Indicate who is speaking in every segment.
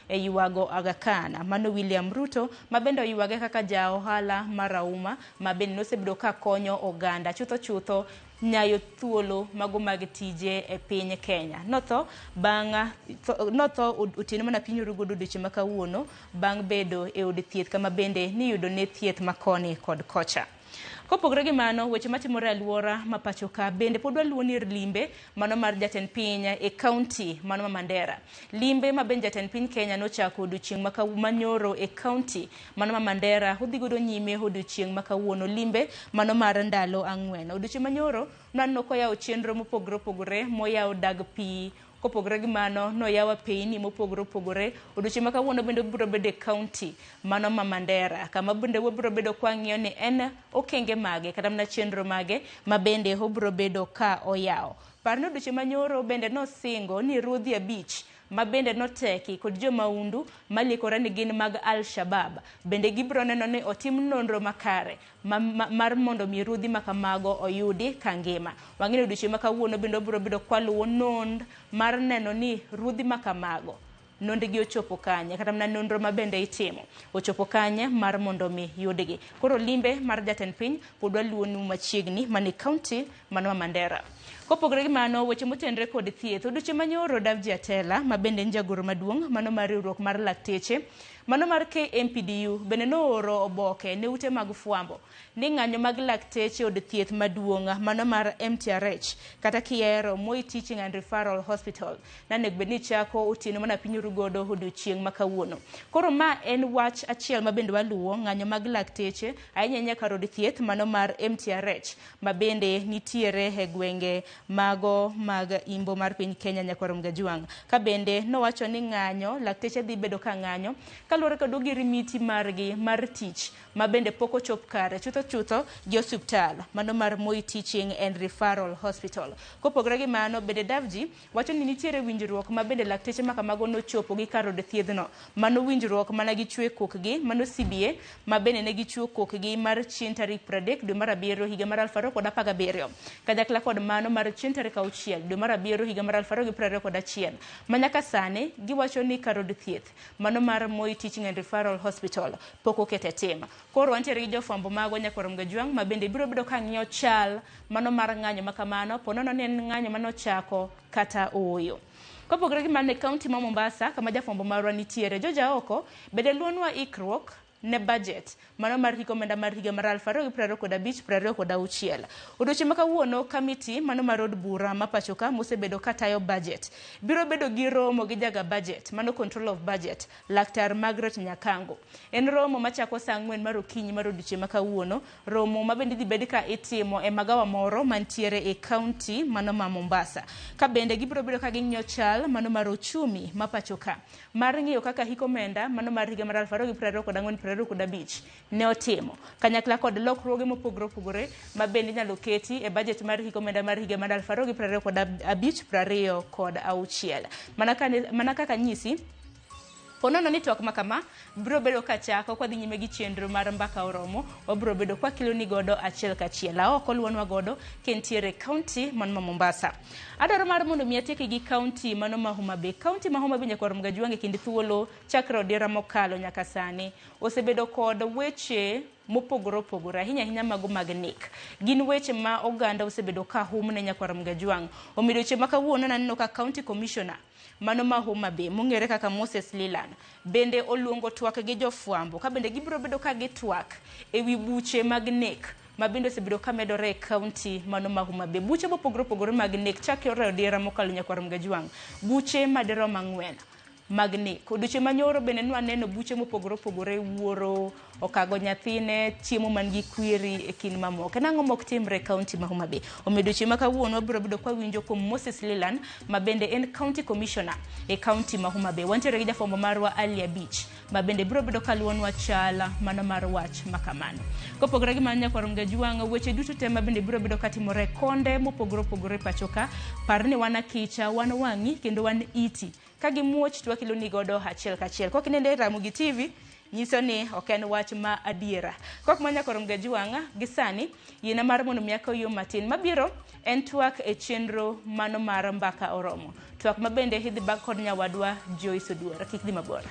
Speaker 1: e ywago Aga Khan mano William Ruto ma bende oywage kaka ja ohala marahuma ma bende nosebedo ka konyo oganda chutho chutho nyayo thuolo mago mag tije e piny Kenya. Notho bang' notho otieno mana piny oru godo odiochieng' ma kawuono bang' bedo e od thieth kama bende niyudo ne thieth ma koni kod kocha. Kopogore gi mano, weche matimore e alwora ma pacho ka bende pod waluwo ni limbe mano mar jatend piny e kaunti mano ma Mandera. Limbe ma bende jatend piny Kenya nochako odiochieng' ma manyoro e kaunti mano ma Mandera odhi godo nyime odiochieng' ma kawuono limbe mano mar ndalo 4. Odiochieng' manyoro nwaneno koyawo chenro mopogore opogore moyawo dag pi. Kopogore gi mano, noyawo apeyni mopogore opogore. Odiochieng' ma kawuono bende wabiro bedo e kaunti mano ma Mandera, kama bende wabiro bedo kwang'iyo ni en okenge mage kata mana chenro mage ma bende obiro bedo ka oyawo. Par ni odiochieng' manyoro bende nosingo ni ruodhi 5 ma bende noteki kod jomaundu malikore ni gin mag Al-Shabaab bende gibiro neno ni otim nonro makare mar mondo mi ruodhi ma kamago oyudi ka ngima. Wang'e ni odiochieng' ma kawuono bende wabiro bedo kwaluwo nond mar neno ni ruodhi ma kamago nondgi ochopo kanye, kata mana nonro ma bende itimo ochopo kanye mar mondo mi yudgi. Koro limbe mar jatend piny pod waluwonu machiegni mane kaunti mano ma Mandera. Kopogore gi mano, weche motenre kod thieth, odiochieng' manyoro Davji Atela ma bende en jagoro maduong' mano mar riwruok mar lakteche mano mar KMPDU bende nooro oboke ne ute mag fwambo ni ng'anyo mag lakteche od thieth maduong' mano mar MTRH kata kihero Moi Teaching and Referral Hospital nanego bed ni chako otieno mana piny oru godo odiochieng' ma kawuono. Koro ma en wach achiel ma bende waluwo ng'anyo mag lakteche ahinya ahinya kar od thieth mano mar MTRH ma bende nitiere e gwenge mago mag imbo mar piny Kenya nyakwar Mgajwang'. Ka bende nowacho ni ng'anyo lakteche dhi bedo ka ng'anyo kaluwore kod ogirimiti margi mar tich ma bende pok ochop kare chutho chutho gi osiptal mano mar Moi Teaching and Referral Hospital. Kopogore gi mano, bende Davji wacho ni nitiere winjruok ma bende lakteche ma kamago nochopo gi kar od thiedhno. Mano winjruok mana gichwe kokgi, mano CBA ma bende ne gichwo kokgi mar chieng' tarik 30 dwe mar 7 higa mar 2017. Kanyakla kod mano mar chieng' tarik 6 dwe mar 7 higa mar 2021. Ma nyaka sani giwacho ni kar od thieth mano mar Moi Teaching and Referral Hospital pok okete tim. Koro wantiere gi jofwambo magwa nyakwar Mgajwang' ma bende biro bedo ka ng'iyo chal mano mar ng'anyo ma kamano, po nono ni en ng'anyo manochako kata ooyo. Kopogore gi mano e kaunti ma Mombasa kama jafwambo marwa nitiere, George Aoko bende luonwa ikruok ne budget mano mar hik omenda mar higa mar 2025 26. Odiochieng' ma kawuono kamiti mano mar od bura ma pacho ka mosebedo katayo budget biro bedo gi romo gi jaga budget mano control of budget Laktar Margaret Nyakango. En romo machako saa 4 mar okinyi mar odiochieng' ma kawuono, romo ma bende idhi bed ka itimo e magawa moro mantiere e kaunti mano ma Mombasa. Ka bende gibiro bedo ka ging'iyo chal mano mar ochumi ma pacho ka mar ng'iyo kaka hik omenda mano mar higa mar 2024 25 ne otimo kanyakla kod lokruoge mopogore opogore ma bende inyalo keti e budget mar hik omenda mar higa mar 2025 26. Mana kaka nyisi ponono ni twak ma kama biro bedo ka chako kwa dhi nyime gi chenro mar Mbaka Oromo, wabiro bedo kwa keloni godo achiel kachiel. Aoko luonwa godo kentiere kaunti mano ma Mombasa. Adwaro mar mondo mi atieki gi kaunti mano ma Homa Bay. Kaunti ma Homa Bay nyakwar Mgajwang' e kind thuolo chakre odira mokalo nyaka sani osebedo kod weche mopogore opogore ahinya ahinya mago mag nek. Gin weche ma oganda osebedo ka hum ne nyakwar Mgajwang'. Omiyo odiochieng' ma kawuono naneno ka county commissioner mano ma Homa Bay mong'ere kaka Moses Leland bende oluongo twak gi jofwambo ka bende gibiro bedo ka gitwak e wi buche mag nek ma bende osebedo ka medore e kaunti mano ma Homa Bay. Buche mopogore opogore mag nek chakore odira mokalo nyakwar Mgajwang', buche madirom 4 mag nek. Odiochieng' manyoro bende nwaneno buche mopogore opogore, wuoro okago nyathine, chiemo man gi kwiri e kind mamoko. En ang'o mok timre e kaunti ma Homa Bay? Omiyo odiochieng' ma kawuono wabiro bedo kwawinjo kuom Moses Leland ma bende en county commissioner e kaunti ma Homa Bay. Wantiere gi jafwambo marwa Ali Abich ma bende biro bedo kaluwonwa chal mano mar wach ma kamano. Kopogore gi mano nyakwar Mgajwang', weche duto te ma bende biro bedo katimore e konde mopogore opogore e pacho ka, par ni wan akicha, wan wang'i kendo wan iti. Ka gimuoch to wakeloni godo achiel kachiel. Kok inende Ramogi TV nyiso ni ok en wach ma adiera. Kok ma nyaka rom gajwang'a gi sani, yiena mar mondo mi akaw yo matin. Mabiro en twak e chenro mano mar Mbaka Oromo. Twak ma bende idhi bag kod nyawadwa Joyce Oduor. Kik dhi mabor.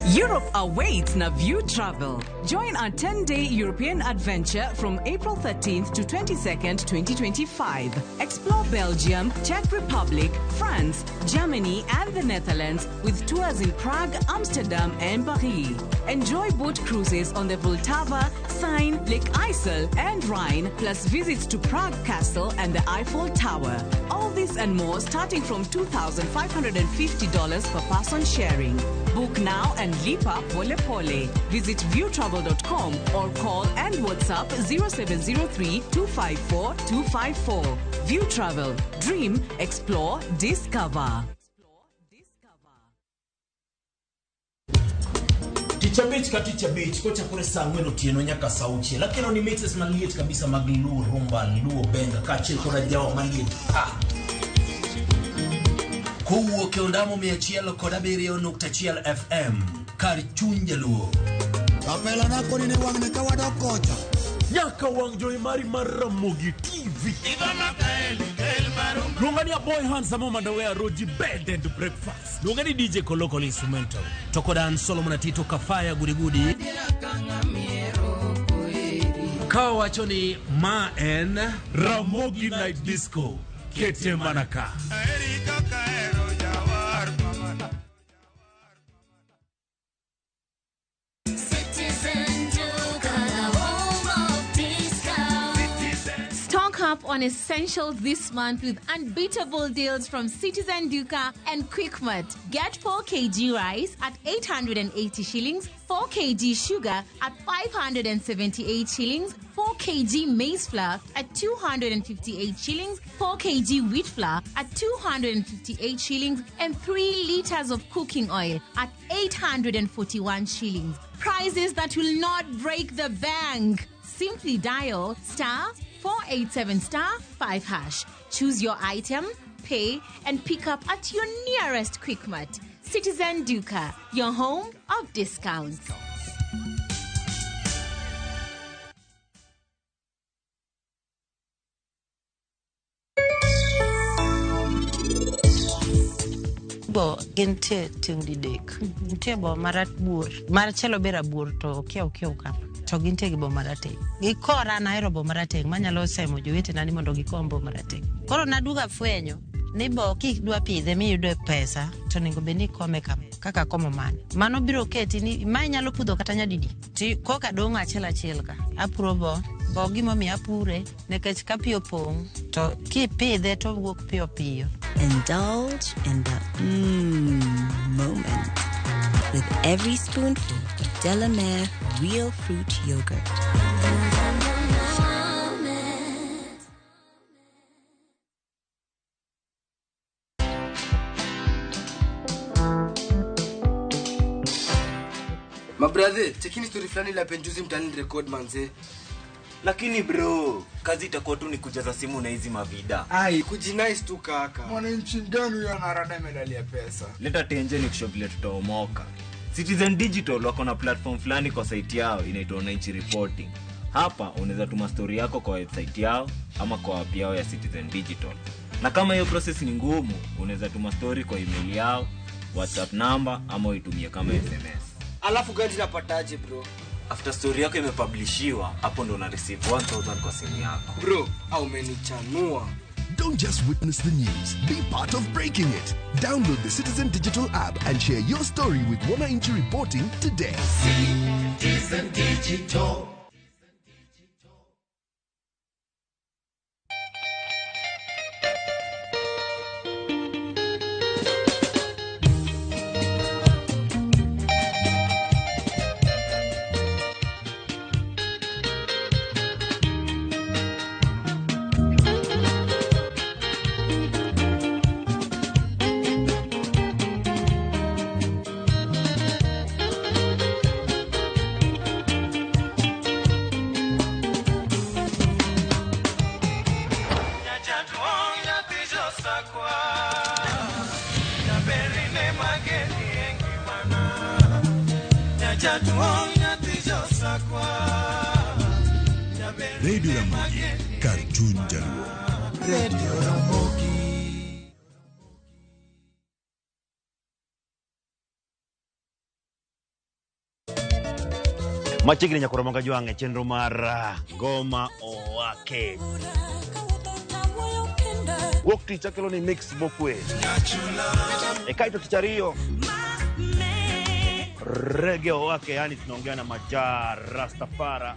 Speaker 2: Europe awaits Naview Travel. Join our 10-day European adventure from April 13th to 22nd, 2025. Explore Belgium, Czech Republic, France, Germany, and the Netherlands with tours in Prague, Amsterdam, and Paris. Enjoy boat cruises on the Vltava, Seine, Lake Isel, and Rhine, plus visits to Prague Castle and the Eiffel Tower. All this and more starting from $2,550 per person sharing. Book now and lipa pole pole. Visit viewtravel.com or call and WhatsApp 0703 254 254. View Travel. Dream, explore, discover.
Speaker 3: Tich abich ka tich abich kochakore saa ang'wen otieno nyaka saa auchiel akelo ni mixes maliet kabisa mag Luo Rumba, Luo Benga kaachiel koda jawa maliet pa.
Speaker 4: Kowuok e ondamo 107.1 FM kar chuny jaluo.
Speaker 5: Kapela na koni ni wang'ni ka wadok kocha.
Speaker 3: Nyaka wang' jowi mari mar Ramogi TV. Luonga ni Aboy Handsome Mandawe Roji Bed and Breakfast. Luonga ni DJ Koloko Instrumental.
Speaker 4: To koda an Solomon Atito Kafaya Gudigudi. Ka wacho ni ma en
Speaker 3: Ramogi Night Disco. Kete mana ka.
Speaker 6: Stock up on essentials this month with unbeatable deals from Citizen Duka and Quickmart. Get 4 kg rice at 880 shillings, 4 kg sugar at 578 shillings, 4 kg maize flour at 258 shillings, 4 kg wheat flour at 258 shillings, and 3 liters of cooking oil at 841 shillings. Prices that will not break the bank. Simply dial star 487 star 5 hash. Choose your item, pay, and pick up at your nearest Quickmart. Citizen Duka, your home of discounts.
Speaker 7: Bo gintie tieng' didek. Nitie bo marabuor, machielo be rabuor to kiew kiew kama. To gintie gi bo marateng'. Gikora an ahero bo marateng' manyalo semo jowetena ni mondo gikom bo marateng'. Koro naduogo afwenyo ni bo kidwa pidhe miyudo pesa to onego bed ni ikome kama kaka akomo mane. Mano biro keti ni mae nyalo pudho kata nyadidi. Ti koka dong' achiel achiel ka. Apuro bo, bo gimomiyo apure nikech ka pi opong' to kipidhe to owuok piyo piyo.
Speaker 8: Indulge in the moment with every spoonful of Delamere Real Fruit Yogurt.
Speaker 9: Mabrathe, chekini story fulani la penjuzi mtaani record manze.
Speaker 10: Lakini bro, kazi itakuwa tu ni kujaza simu na hizi mavida.
Speaker 9: Ai, kujinice tu kaka.
Speaker 11: Mwananchi gani huyo anarada medali ya pesa?
Speaker 10: Leta tenje ni kushow vile tutaomoka. Citizen Digital wako na platform fulani kwa site yao inaitwa Wananchi Reporting. Hapa unaweza tuma story yako kwa website yao ama kwa app yao ya Citizen Digital. Na kama hiyo process ni ngumu, unaweza tuma story kwa email yao, WhatsApp number ama uitumie kama SMS.
Speaker 9: Alafu gani napataje bro?
Speaker 10: After story yako imepublishiwa, hapo ndo una receive 1000 kwa simu yako.
Speaker 9: Bro, au umenichanua.
Speaker 12: Don't just witness the news, be part of breaking it. Download the Citizen Digital app and share your story with Wananchi Reporting today.
Speaker 4: Citizen Digital.
Speaker 13: Radio Ramogi, kar chuny Jaluo.
Speaker 5: Radio Ramogi.
Speaker 14: Machiegni nyakoro moga jwang' e chenro mar Ngoma Owake. Wuok tich akelo ni mix mokwe. E kaito tich ariyo Rege Owake, yani tunaongea na Majaa Rastafara.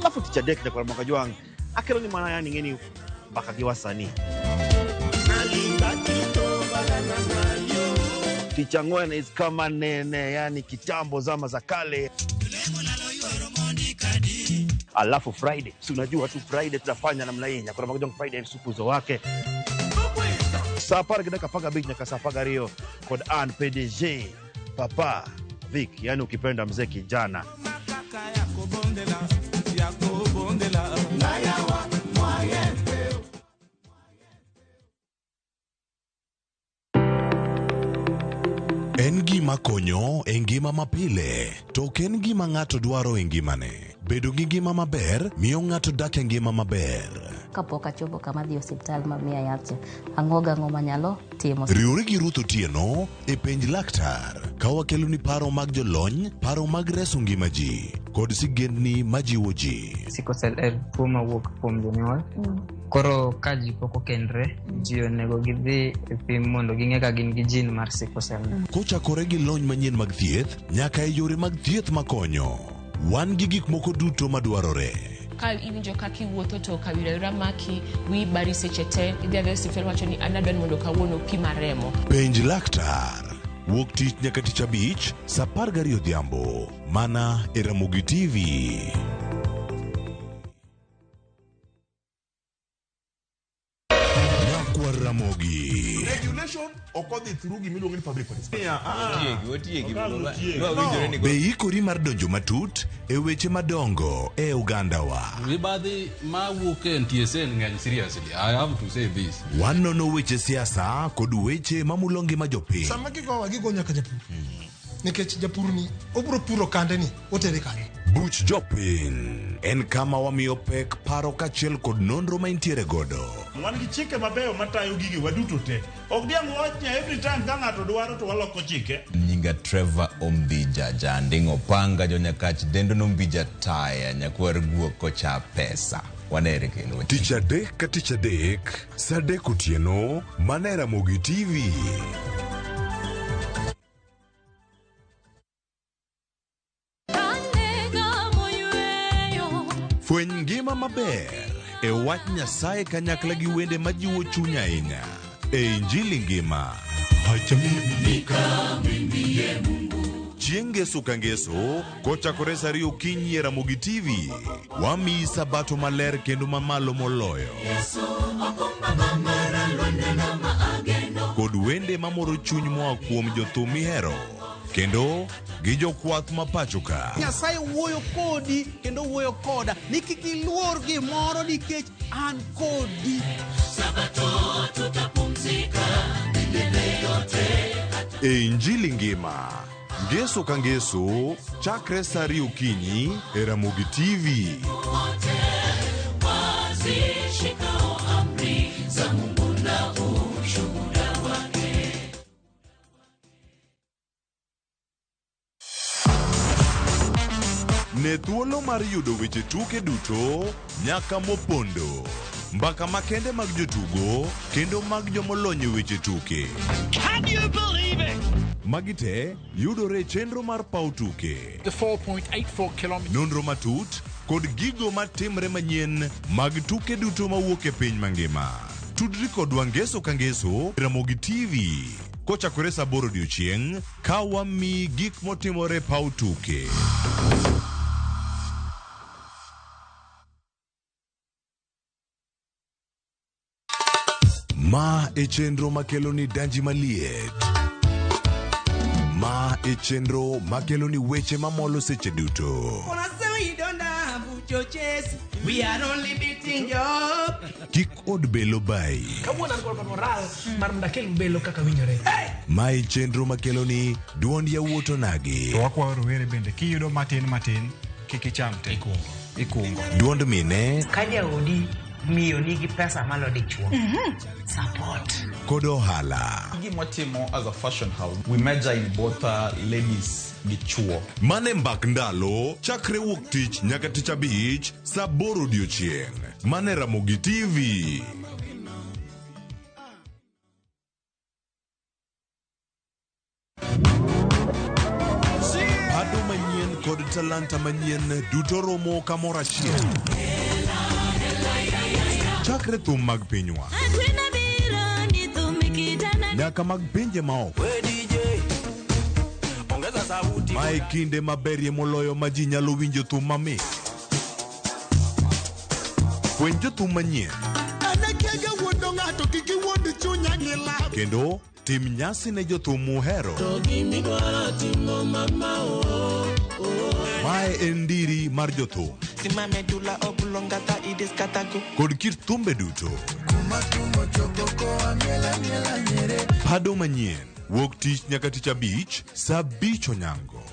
Speaker 14: Alafu tich adek nyakoro moga jwang' akelo ni mana yani ng'eni mbaka gi wasanii. Tich ang'wen is kama nene, yani kitambo zama za kale. Alafu Friday, si unajua tu Friday tunafanya namna hii, nyakoro moga jwang' Friday supuzo wake. Saa apar gi dakika 15 nyaka saa 12 kod an PDG Papa Vic, yani ukipenda mzee kijana.
Speaker 13: En gima konyo e ngima mapile, to ok en gima ng'ato dwaro e ngimane. Bedo gi ngima maber miyo ng'ato dak e ngima maber.
Speaker 15: Kapok achopo kama adhi e osiptal ma miya yath cha, ang'o gang'o manyalo timo.
Speaker 13: Riwri gi Ruth Otieno e penj laktar ka wakeloni paro mag jolony, paro mag reso ngima ji kod sigendni majiwo ji.
Speaker 16: Sickle cell en tuo mawuok kuom jonyuol. Koro ka ji pok okendre, ji onego gidhi e pim mondo ging'e ka gin gi gene mar sickle cell.
Speaker 13: Kochakore gi lony manyien mag thieth nyaka e yore mag thieth makonyo, wan gi gik moko duto madwarore.
Speaker 17: Ka iwinjo kaka iwuotho to kawira wira maki, wiyi bari seche te, idhi adhiya e osiptal wacho ni an adwa ni mondo kawuono pima remo.
Speaker 13: Penj laktar. Wuok tich nyaka tich abich saa 12 odhiambo mana e Ramogi TV. Nyakwar Ramogi.
Speaker 18: Regulation ok odhi through gimiluongo ni public participation.
Speaker 19: Otiegi,
Speaker 13: Be ikori mar donjo matut e weche madongo e ogandawa?
Speaker 20: Mibadhi mawuok e NTSA ng'eny seriously. I have to say this.
Speaker 13: Wanono weche siasa kod weche mamulo ngima jopiny.
Speaker 21: Sama gigowa gigo nyaka japur. Nikech japur ni obro puro kande ni otere kanye.
Speaker 13: Buch jopiny en kama wamiyo pek paro kaachiel kod nonro ma intiere godo.
Speaker 18: Wan gi chike mabeyo matayo gigi waduto te. Ok diang' wach ni every time ka ng'ato dwaro to waloko chike.
Speaker 19: Nyinga Trevor Ombija Janding Opanga Jonyakach Dendo Nombija Taya Nyakwar Guok Kocha Pesa. Wanere kendo.
Speaker 13: Tich adek ka tich adek, saa adek otieno, mana e Ramogi TV. Fweny ngima maber e wach Nyasaye kanyakla gi wende majiwo chuny ahinya e Injili ngima. Chieng' ngeso ka ngeso kochakore saa 2 okinyi e Ramogi TV, wamiyi sabato maler kendo mamalo moloyo kod wende mamoro chuny moa kuom jothum mihero kendo gi jokwath ma pacho ka.
Speaker 22: Nyasaye wuoyo kodi kendo wuoyo koda ni kik iluor gimoro nikech an kodi.
Speaker 23: Sabato tutapumzika milele yote.
Speaker 13: E Injili ngima, ngeso ka ngeso, chakre saa 2 okinyi e Ramogi TV.
Speaker 23: Wote wazishikao amri za Mungu na ushuhuda wake.
Speaker 13: Ne thuolo mar yudo weche tuke duto nyaka mopondo, mbaka makende mag jotugo kendo mag jomolony e weche tuke.
Speaker 24: Can you believe it?
Speaker 13: Magi te yudore e chenro mar paw tuke.
Speaker 24: The 4.84 kilometers.
Speaker 13: Nonro matut kod gigo matimre manyien mag tuke duto mawuok e piny mangima. Tudri kodwa ngeso ka ngeso Ramogi TV kochakore saa 8 odiochieng' ka wamiyi gik motimore paw tuke. Ma e chenro makelo ni danji maliet. Ma e chenro makelo ni weche mamolo seche duto.
Speaker 24: We are only beating job.
Speaker 13: Kik od belo bai.
Speaker 24: Kawuono an kod moral mar mondo akel belo kaka winjore.
Speaker 13: Ma e chenro makelo ni duond yawuot onagi.
Speaker 11: To wakwayo rowere bende kiyudo matin matin kik icham te.
Speaker 1: Ikungo.
Speaker 13: Duond mine
Speaker 2: Ka jaodi miyo nigi pesa malo dichuo. Support.
Speaker 13: kod ohala.
Speaker 3: Gima watimo as a fashion house, we major in both ladies gi chuo.
Speaker 13: Mane mbak ndalo chakre wuok tich nyaka tich abich saa aboro odiochieng'. Mane Ramogi TV. Pado manyien kod talanta manyien duto romo kamoro achiel. Chakre thum mag pinywa nyaka mag pinje maoko. Mae kinde maberie moloyo ma ji nyalo winjo thum mamit. Fweny jothum manyien
Speaker 21: Anakega wuondo ng'ato kik iwuond chunya gi lab.
Speaker 13: kendo tim nyasi ne jothum muhero. Mae en ndiri mar jothum kod kit thumbe duto. Pado manyien wuok tich nyaka tich abich saa abich onyango.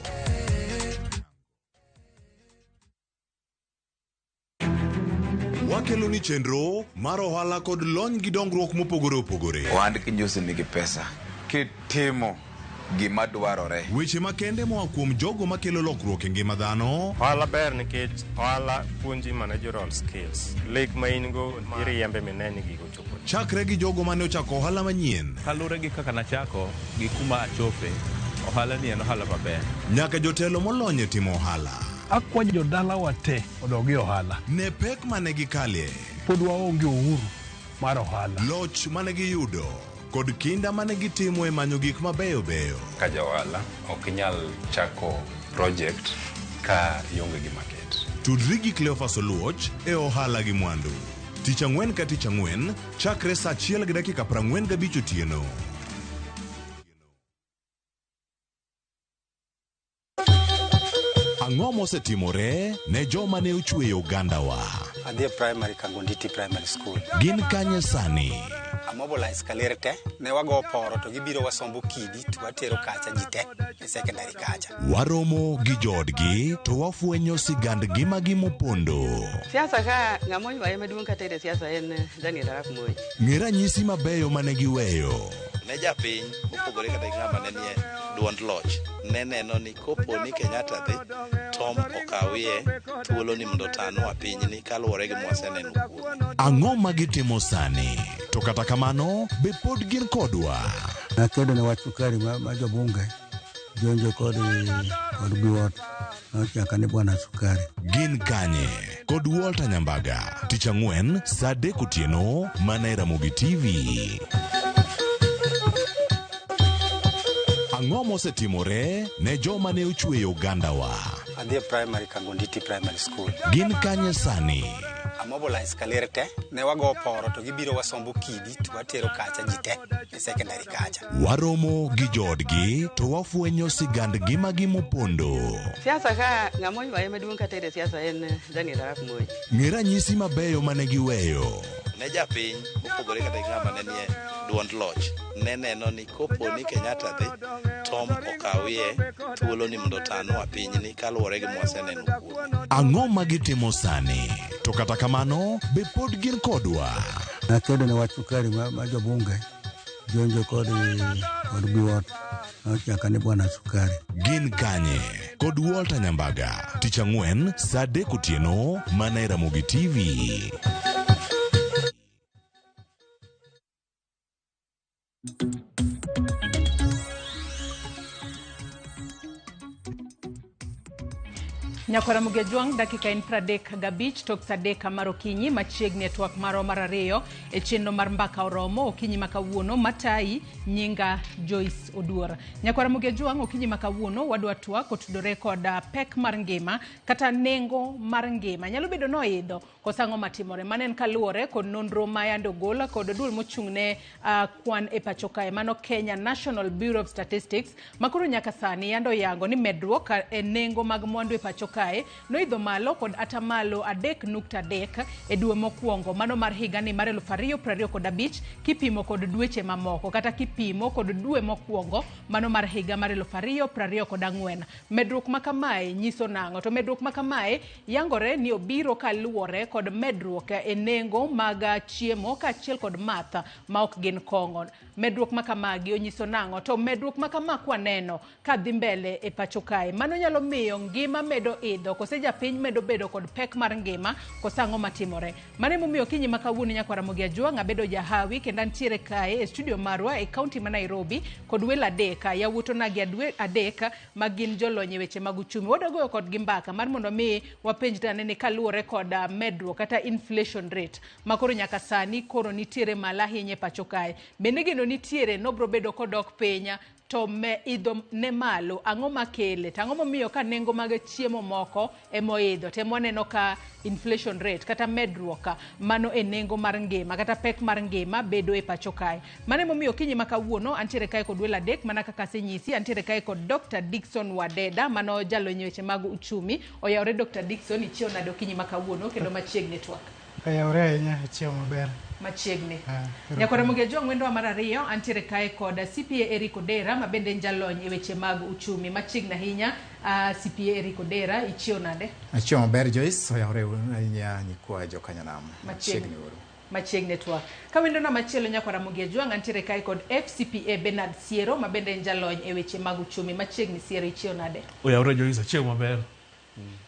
Speaker 13: Wakelo ni chenro mar ohala kod lony gi dongruok mopogore opogore.
Speaker 6: Ohand kinjusi nigi pesa kitimo gima dwarore.
Speaker 13: Weche makende moa kuom jogo makelo lokruok e ngima dhano.
Speaker 25: Ohala ber nikech ohala puonji managerial skills. Lek ma in go iriembe mine ni gigo chopo.
Speaker 13: Chakre gi jogo mane ochako ohala manyien.
Speaker 26: Kaluwore gi kaka nachako gi kuma achope, ohala ni en ohala maber.
Speaker 13: Nyaka jotelo molony e timo ohala.
Speaker 27: Akwayo jodalawa te odog e ohala.
Speaker 13: Ne pek mane gikalie.
Speaker 27: Pod waonge uhuru mar ohala.
Speaker 13: Loch mane giyudo kod kinda mane gitimo e manyo gik mabeyo beyo.
Speaker 28: Ka ja ohala ok inyal chako project ka ionge gi market.
Speaker 13: Tudri gi Cleophas Oluoch e ohala gi mwandu. Tich ang'wen ka tich ang'wen chakre saa 1:45 otieno. Ang'o mosetimore ne joma ne ochweyo ogandawa?
Speaker 29: Adhi e primary Kangonditi Primary School.
Speaker 13: Gin kanye sani?
Speaker 29: Amobilize kaler te, ne wago poro to gibiro wasombo kidi to watero kacha ji te e secondary kacha.
Speaker 13: Waromo gi joodgi to wafwenyo sigand ngimagi mopondo.
Speaker 30: Siasa ka ng'ama oywaye maduong' kata e siasa en Daniel Arap Moi.
Speaker 13: Ng'e ranyisi mabeyo mane giweyo.
Speaker 31: Ne japiny mopogore kata gi ng'ama ne nie duond loch ne neno ni kopo ni Kenyatta dhi Tom okawie thuolo ni mondo otanwa pinyni kaluwore gi mwaseneno kuome.
Speaker 13: Ang'o ma gitimo sani? To kata kamano, be pod gin kodwa?
Speaker 32: Nakedo ne wach sukari ma jobunge jonjo kod Biwott nochaka ni bwana sukari.
Speaker 13: Gin kanye? Kod Walter Nyambaga. Tich ang'wen saa 3 otieno mana e Ramogi TV. Ang'o mosetimore ne joma ne ochweyo ogandawa?
Speaker 29: Adhi e primary Kangonditi Primary School.
Speaker 13: Gin kanye sani?
Speaker 29: Amobilize kaler te, ne wago poro to gibiro wasombo kidi to watero kacha ji te e secondary kacha.
Speaker 13: Waromo gi joodgi to wafwenyo sigand ngimagi mopondo.
Speaker 30: Siasa ka ng'ama oywaye maduong' kata e siasa en Daniel Arap Moi.
Speaker 13: Ng'e ranyisi mabeyo mane giweyo.
Speaker 31: Ne japiny mopogore kata gi ng'ama ne nie duond loch ne neno ni kopo ni Kenyatta dhi Tom okawie thuolo ni mondo otanwa pinyni kaluwore gi mwaseneno kuome.
Speaker 13: Ang'o ma gitimo sani? To kata kamano, be pod gin kodwa?
Speaker 32: Nakedo ne wach sukari ma jobunge jonjo kod Biwott nochaka ni bwana sukari.
Speaker 13: Gin kanye? Kod Walter Nyambaga. Tich ang'wen saa 3 otieno mana e Ramogi TV.
Speaker 33: Nyakwara Mugejwang' dakika en 35 tok saa 3 mar okinyi machiegni e twak marwa mar ariyo e chenro mar mbaka oromo okinyi ma kawuono matayi nyinga Joyce Oduor. Nyakwara Mugejwang' okinyi ma kawuono wadwa twak otudore kod pek mar ngima kata nengo mar ngima. Nyalo bedo noidho koso ang'o matimore. Mano en kaluwore kod nonro ma yande ogol kod duol mochung' ne kwan e pacho kae mano Kenya National Bureau of Statistics makoro nyaka sani yande oyango ni medruok e nengo mag mwandu e pacho kae kae noidho malo kod atamalo 3.3 e dwe mokwongo mano mar higani mar 2025 kipimo kod dweche mamoko kata kipimo kod dwe mokwongo mano mar higa mar 2024. Medruok ma kamae nyiso nang'o? To medruok ma kamae yangore ni obiro kaluwore kod medruok e nengo mag chiemo kaachiel kod math ma ok gin kong'o. Medruok ma kamagi onyiso nang'o? To medruok ma kama kwaneno ka dhi mbele e pacho kae, mano nyalo miyo ngima medo idho kose japiny medo bedo kod pek mar ngima kose ang'o matimore? Mano emomiyo okinyi ma kawuono nyakwar Ramogi Ajwang' abedo jahawi kendo antiere kae e studio marwa e kaunti ma Nairobi kod welo adek, yawuot onagi adek ma gin jolony e weche mag uchumi. Wadwa goyo kodgi mbaka mar mondo mi wapenj ane ni kaluwore kod medruok kata inflation rate ma koro nyaka sani koro nitiere malo ahinya e pacho kae. Bende geno nitiere nobro bedo kodok piny to me idho ne malo, ang'o makele? To ang'o momiyo ka nengo mag chiemo moko emoidho to ema waneno ka inflation rate kata medruok mano e nengo mar ngima kata pek mar ngima bedo e pacho kae. Mano emomiyo okinyi ma kawuono antiere kae kod welo adek mana kaka asenyisi, antiere kae kod Dr. Dickson Wadeda mano jalony e weche mag uchumi. Oyawore Dr. Dickson, ichiew nade okinyi ma kawuono kendo machiegni twak?
Speaker 1: Oyawore ahinya, achiewo maber.
Speaker 33: Machiegni. Nyakwar Ramogi Ajwang' wendowa mar ariyo, antiere kae kod CPA Eric Odera ma bende en jalony e weche mag uchumi. Machiegni ahinya, CPA Eric Odera, ichiew nade?
Speaker 4: Achiewo maber Joyce, oyawore ahinya nyikwa jokanyanam. Machiegni uru.
Speaker 33: Machiegni twak. Ka wendona machielo nyakwar Ramogi Ajwang' antiere kae kod FCPA Bernard Siero ma bende en jalony e weche mag uchumi. Machiegni Siero, ichiew nade?
Speaker 5: Oyawore Joyce, achiew maber.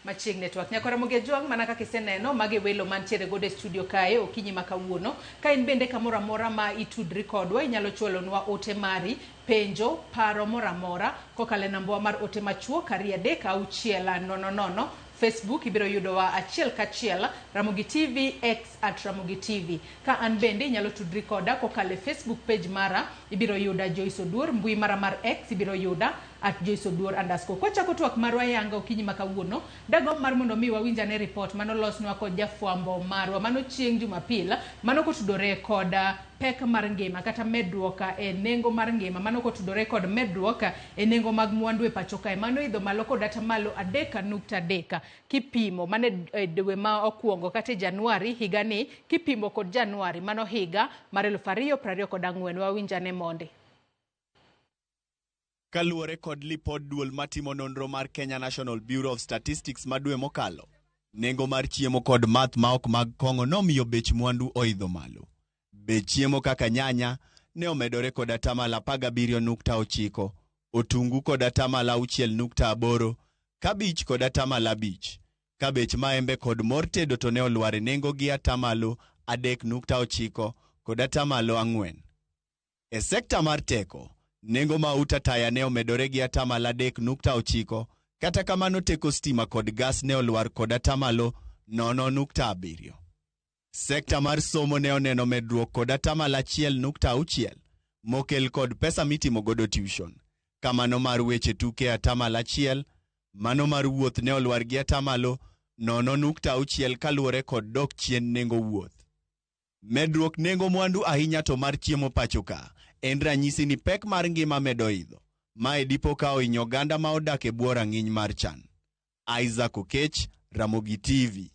Speaker 33: Machiegni twak. Nyakwar Ramogi Ajwang' mana kaka iseneno mage welo mantiere godo e studio kae okinyi ma kawuono. Ka in bende kamoro amora ma itudri kodwa inyalo chwalonwa ote mari, penjo, paro moro amora kokalo e nambawa mar ote machuok 2 3 6 0 0. Facebook ibiro yudowa achiel kachiel Ramogi TV, X at Ramogi TV. Ka an bende inyalo tudri koda kokalo e Facebook page mara, ibiro yuda Joyce Oduor, mbui mara mar X ibiro yuda at Joyce Oduor _. Kwachako twak marwa yanga okinyi ma kawuono, dagomb mar mondo mi wawinj ane report manolosnwa kod jafwambo marwa mano chieng' Jumapil, mano kotudore kod pek mar ngima kata medruok e nengo mar ngima, mano kotudore kod medruok e nengo mag mwandu e pacho kae, mano idho malo kod atamalo 3.3 kipimo mano e dwe ma okwongo kata e Januari higani kipimo kod Januari mano higa mar 2024. Wawinj ane monde.
Speaker 7: Kaluwore kod lipod duol matimo nonro mar Kenya National Bureau of Statistics ma dwe mokalo, nengo mar chiemo kod math ma ok mag kong'o nomiyo bech mwandu oidho malo. Bech chiemo kaka nyanya ne omedore kod atamalo 17.9, otungu kod atamalo 6.8, kabich kod atamalo 5. Ka bech maembe kod mor tedo to ne olwar e nengo gi atamalo 3.9 kod atamalo 4. E sekta mar teko, nengo mauta taya ne omedore gi atamalo 3.9, kata kamano teko stima kod gas ne olwar kod atamalo 0.7. Sekta mar somo ne oneno medruok kod atamalo 1.6 mokel kod pesa mitimo godo tuition. Kamano mar weche tuke atamalo 1, mano mar wuoth ne olwar gi atamalo 0.6 kaluwore kod dok chien nengo wuoth. Medruok nengo mwandu ahinya to mar chiemo pacho ka en ranyisi ni pek mar ngima medo idho. Mae dipo ka ohinyo oganda ma odak e bwo rang'iny mar chan. Isaac Okech, Ramogi TV.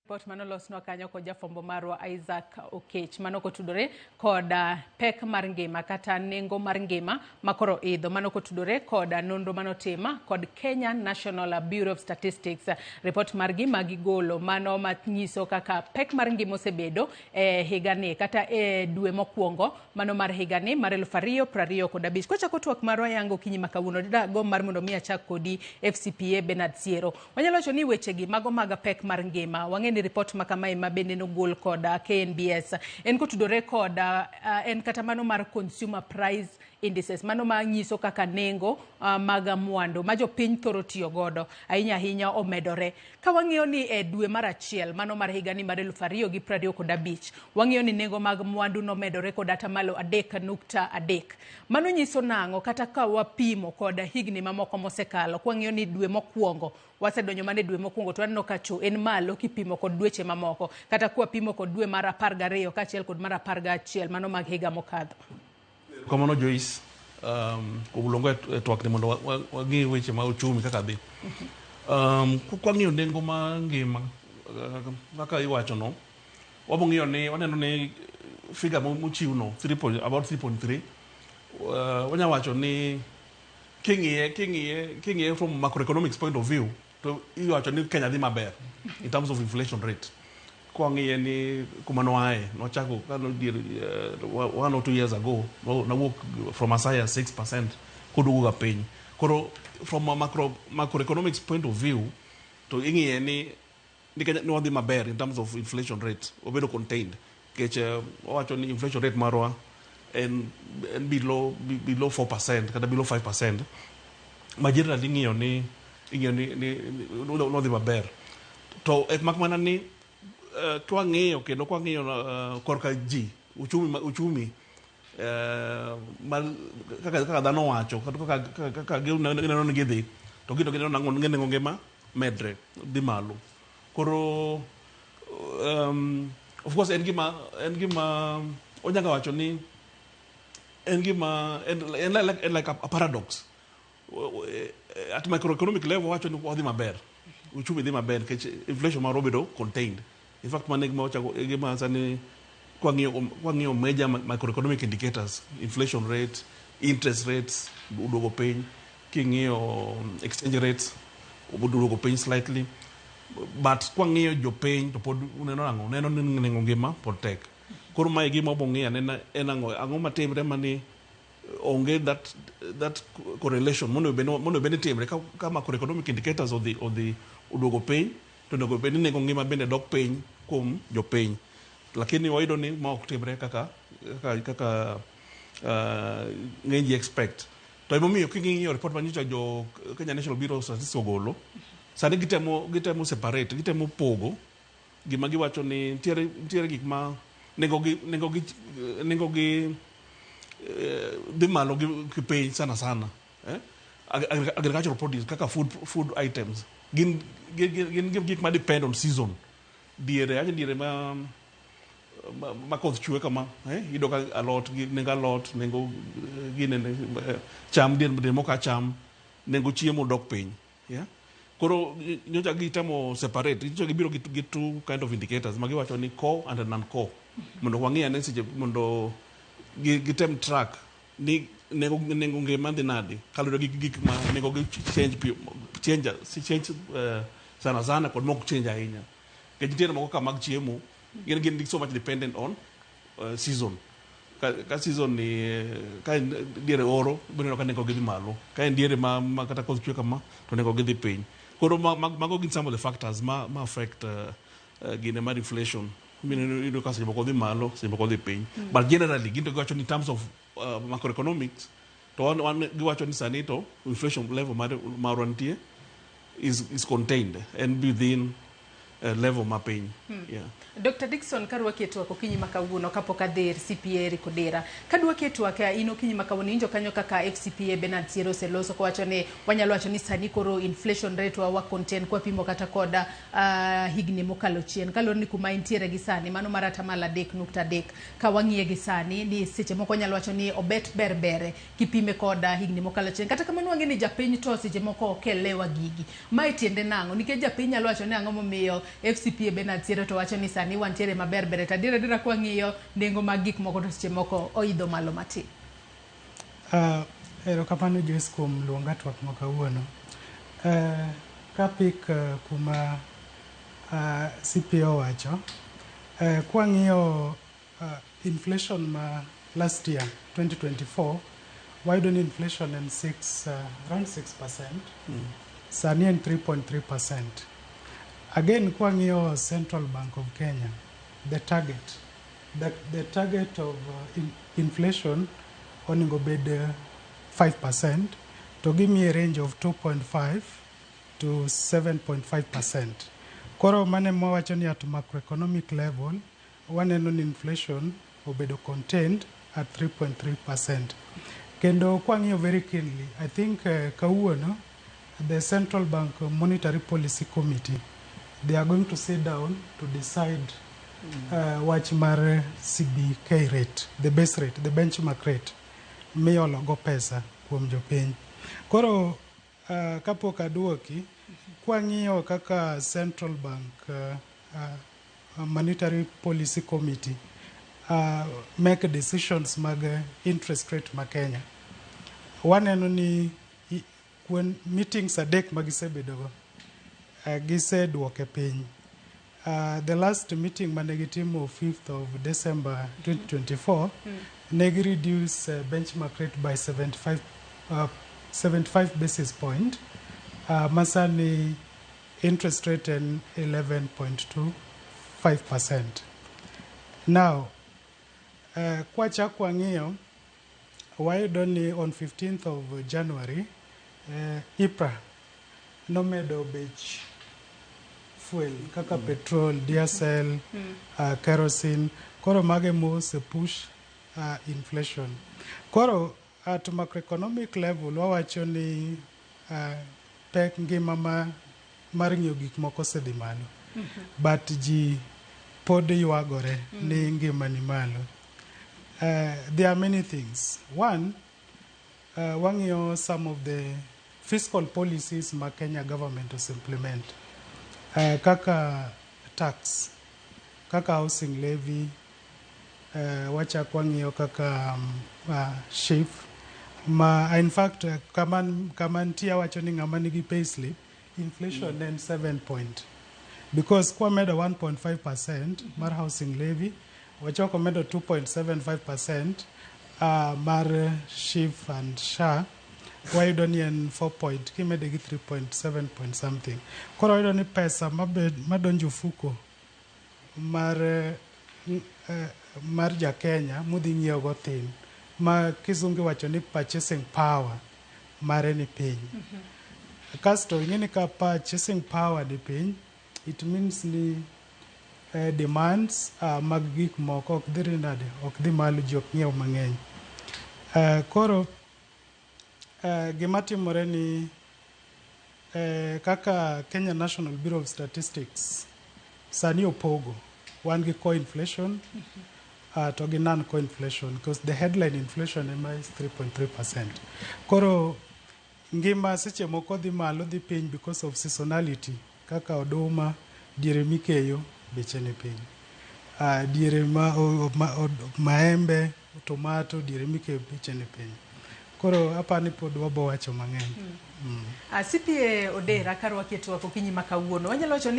Speaker 33: Report manolosnwa kanyo kod jafwambo marwa Isaac Okech mano kotudore kod pek mar ngima kata nengo mar ngima makoro idho, mano kotudore kod nonro manotim kod Kenya National Bureau of Statistics. Report margi magigolo mano manyiso kaka pek mar ngima osebedo e higani kata e dwe mokwongo mano mar higani mar 2025. Kwachako twak marwa yango okinyi ma kawuono, dagomb mar mondo mi achak kodi FCPA Bernard Siero. Wanyalo wacho ni wechegi mago mag pek mar ngima, wang'e ni report ma kamae ma bende nogol kod KNBS en kotudore kod en kata mano mar consumer price indices, mano manyiso kaka nengo mag mwandu ma jopiny thoro tiyo godo ahinya ahinya omedore. Ka wang'iyo ni e dwe mar achiel mano mar higani mar 2025, wang'iyo ni nengo mag mwandu nomedore kod atamalo 3.3. Mano nyiso nang'o kata ka wapimo kod higni mamoko mosekalo? Kwang'iyo ni dwe mokwongo wasedonjo mana e dwe mokwongo to waneno ka cho en malo kipimo kod dweche mamoko, kata kwapimo kod dwe mar 12 kaachiel kod mar 11 mano mag higa mokadho.
Speaker 5: Kamano Joyce, kuom luongo e twak ni mondo wang'i weche mag uchumi kaka dhi. Kwang'iyo nengo mar ngima kaka iwacho no, wabo ng'iyo ni waneno ni figure mochiw no 3 point, about 3.3, wanya wacho ni king'iye from macroeconomics point of view, to iwacho ni Kenya dhi maber in terms of inflation rate. Kwang'iye ni kuma noaye, nochako kano dier 1 or 2 years ago, nawuok from as high as 6% koduogo ga piny. Koro from a macroeconomics point of view, to ing'iye ni Kenya ni wadhi maber in terms of inflation rate, obedo contained, nikech wawacho ni inflation rate marwa en below 4% kata below 5%, ma generally ing'iyo ni nodhi maber. To mak mana ni kwang'iyo kendo kwang'iyo korka ji uchumi, mar kaka dhano wacho kata kaka gineno ni gidhi to gino gineno nang'o, nengo ngima medre dhi malo. Koro of course en gima onyalo wacho ni en gima en like a paradox. At microeconomic level wacho ni wadhi maber, uchumi dhi maber nikech inflation marwa obedo contained. In fact, mano e gima wachako, e gima sani kwang'iyo major microeconomic indicators, inflation rate, interest rates oduogo piny, king'iyo exchange rates oduogo piny slightly, but kwang'iyo jopiny to pod uneno ang'o, neno ni nengo ngima pod tek. Koro mae gima wabo ng'iyo anena en ang'o matimre mani onge that correlation monego bed ni timre ka macroeconomic indicators odhi oduogo piny, to onego bed ni nengo ngima bende dok piny kuom jopiny, lakini wayudo ni ma ok timre kaka ng'eny ji expect. To emomiyo king'iyo report manyocha jo Kenya National Bureau of Statistics ogolo sani, gitemo separate, gitemo pogo gima giwacho ni nitiere gik ma nengo gi dhi malo gi piny sana sana, eh? Agricultural produce kaka food items gin gik ma depend on season. Diere aje diere ma koth chwe kama, eh? Iyudo ka alot nengo alot, nengo ginene cham dier moka cham, nengo chiemo dok piny, yeah? Koro nyocha gitemo separate, nyocha gibiro gi two kind of indicators ma giwacho ni core and non core, mondo wang'i ane seche mondo gitem track ni nengo ngima dhi nade kaluwore gi gik ma nengo gi change piyo, change sana sana kod mok change ahinya, nikech nitiere moko ka mag chiemo gin so much dependent on season. Ka season ni ka en diere oro, ibiro neno ka nengo gi dhi malo, ka en diere ma kata koth chwe kama to nengo gi dhi piny. Koro mago gin some of the factors ma affect gine mar inflation. Iyudo ka seche moko dhi malo, seche moko dhi piny. But generally gin to giwacho ni in terms of macroeconomics to wan giwacho ni sani to inflation level marwa nitie is contained and within level mapiny. Yeah.
Speaker 33: Dr. Dickson, karwaki e twak okinyi ma kawuono, kapok adhi ir CPA Eric Odera, kadwaki e twak in okinyi ma kawuono, injo kanyo kaka FCPA Bernard Siero oseloso kowacho ni wanyalo wacho ni sani koro inflation rate wa contain kwapimo kata kod higni mokalo chien, kaluwore ni kuma intiere gi sani mano mar 3.3%, ka wang'iye gi sani ni seche moko wanyalo wacho ni obet ber bere kipime kod higni mokalo chien. Kata kamano wang'e ni japiny to seche moko ok elewa gigi. Mae tiende nang'o? Nikech japiny nyalo wacho ni ang'o momiyo FCPA Bernard Siero to wacho ni sani wantiere maber bere, to adier adiera kwang'iyo nengo mag gik moko to seche moko oidho malo matin.
Speaker 1: Erokamano Joyce kuom luonga twak ma kawuono. Kapik kuma CPA owacho, kwang'iyo inflation ma last year 2024, wayudo ni inflation en 6, around 6%, sani en 3.3%. Again, kwang'iyo Central Bank of Kenya, the target of inflation onego bed 5%, to gimiye range of 2.5 to 7.5%. Koro mano mwawacho ni at macroeconomic level waneno ni inflation obedo contained at 3.3%. Kendo kwang'iyo very keenly, I think kawuono the Central Bank Monetary Policy Committee, they are going to sit down to decide wach mar CBK rate, the base rate, the benchmark rate miolo go pesa kuom jopiny. Koro kapok aduoki, Kwang'iyo kaka Central Bank Monetary Policy Committee make decisions mag interest rate ma Kenya, waneno ni kuon meetings adek ma gisebedogo, giseduoke piny. The last meeting mane gitimo 5th of December 2024, ne gi reduce benchmark rate by 75 basis point, masani interest rate en 11.25%. Now, kwachak wang'iyo, wayudo ni on 15th of January, EPRA nomedo bech fuel kaka petrol, diesel, kerosene. Koro mage mose push inflation. Koro at macroeconomic level wawacho ni pek ngima ma mar ng'iewo gik moko osedhi malo. But ji pod ywagore ni ngima ni malo. There are many things. One, wang'iyo some of the fiscal policies ma Kenya government ose implement. Kaka tax, kaka housing levy, wachak wang'iyo kaka SHIF, ma in fact kama nitie awacho ni ng'ama nigi payslip, inflation en 7 point. Because kwamedo 1.5% mar housing levy, wachako medo 2.75% mar SHIF and SHA, wayudo ni en 4 point, kimede gi 3.7 point something. Koro wayudo ni pesa madonjo ofuko mar ja Kenya modhi nyiewo go thin, ma kizungu iwacho ni purchasing power mare ni piny. Kasto ing'e ni ka purchasing power ni piny, it means ni demands mag gik moko ok dhi nade, ok dhi malo, ji ok nyiew mang'eny. Koro gima timore ni kaka Kenya National Bureau of Statistics sani opogo, wan gi core inflation to gi non-core inflation, because the headline inflation ema is 3.3%. Koro ngima seche moko dhi malo dhi piny because of seasonality, kaka oduma diere mikeyo beche ni piny. Diere ma, o, ma, o, maembe, tomato diere mikeyo beche ni piny. Koro apani pod wabo wacho mang'eny.
Speaker 33: CPA Odera, karwaki e twak okinyi ma kawuono, wanyalo wacho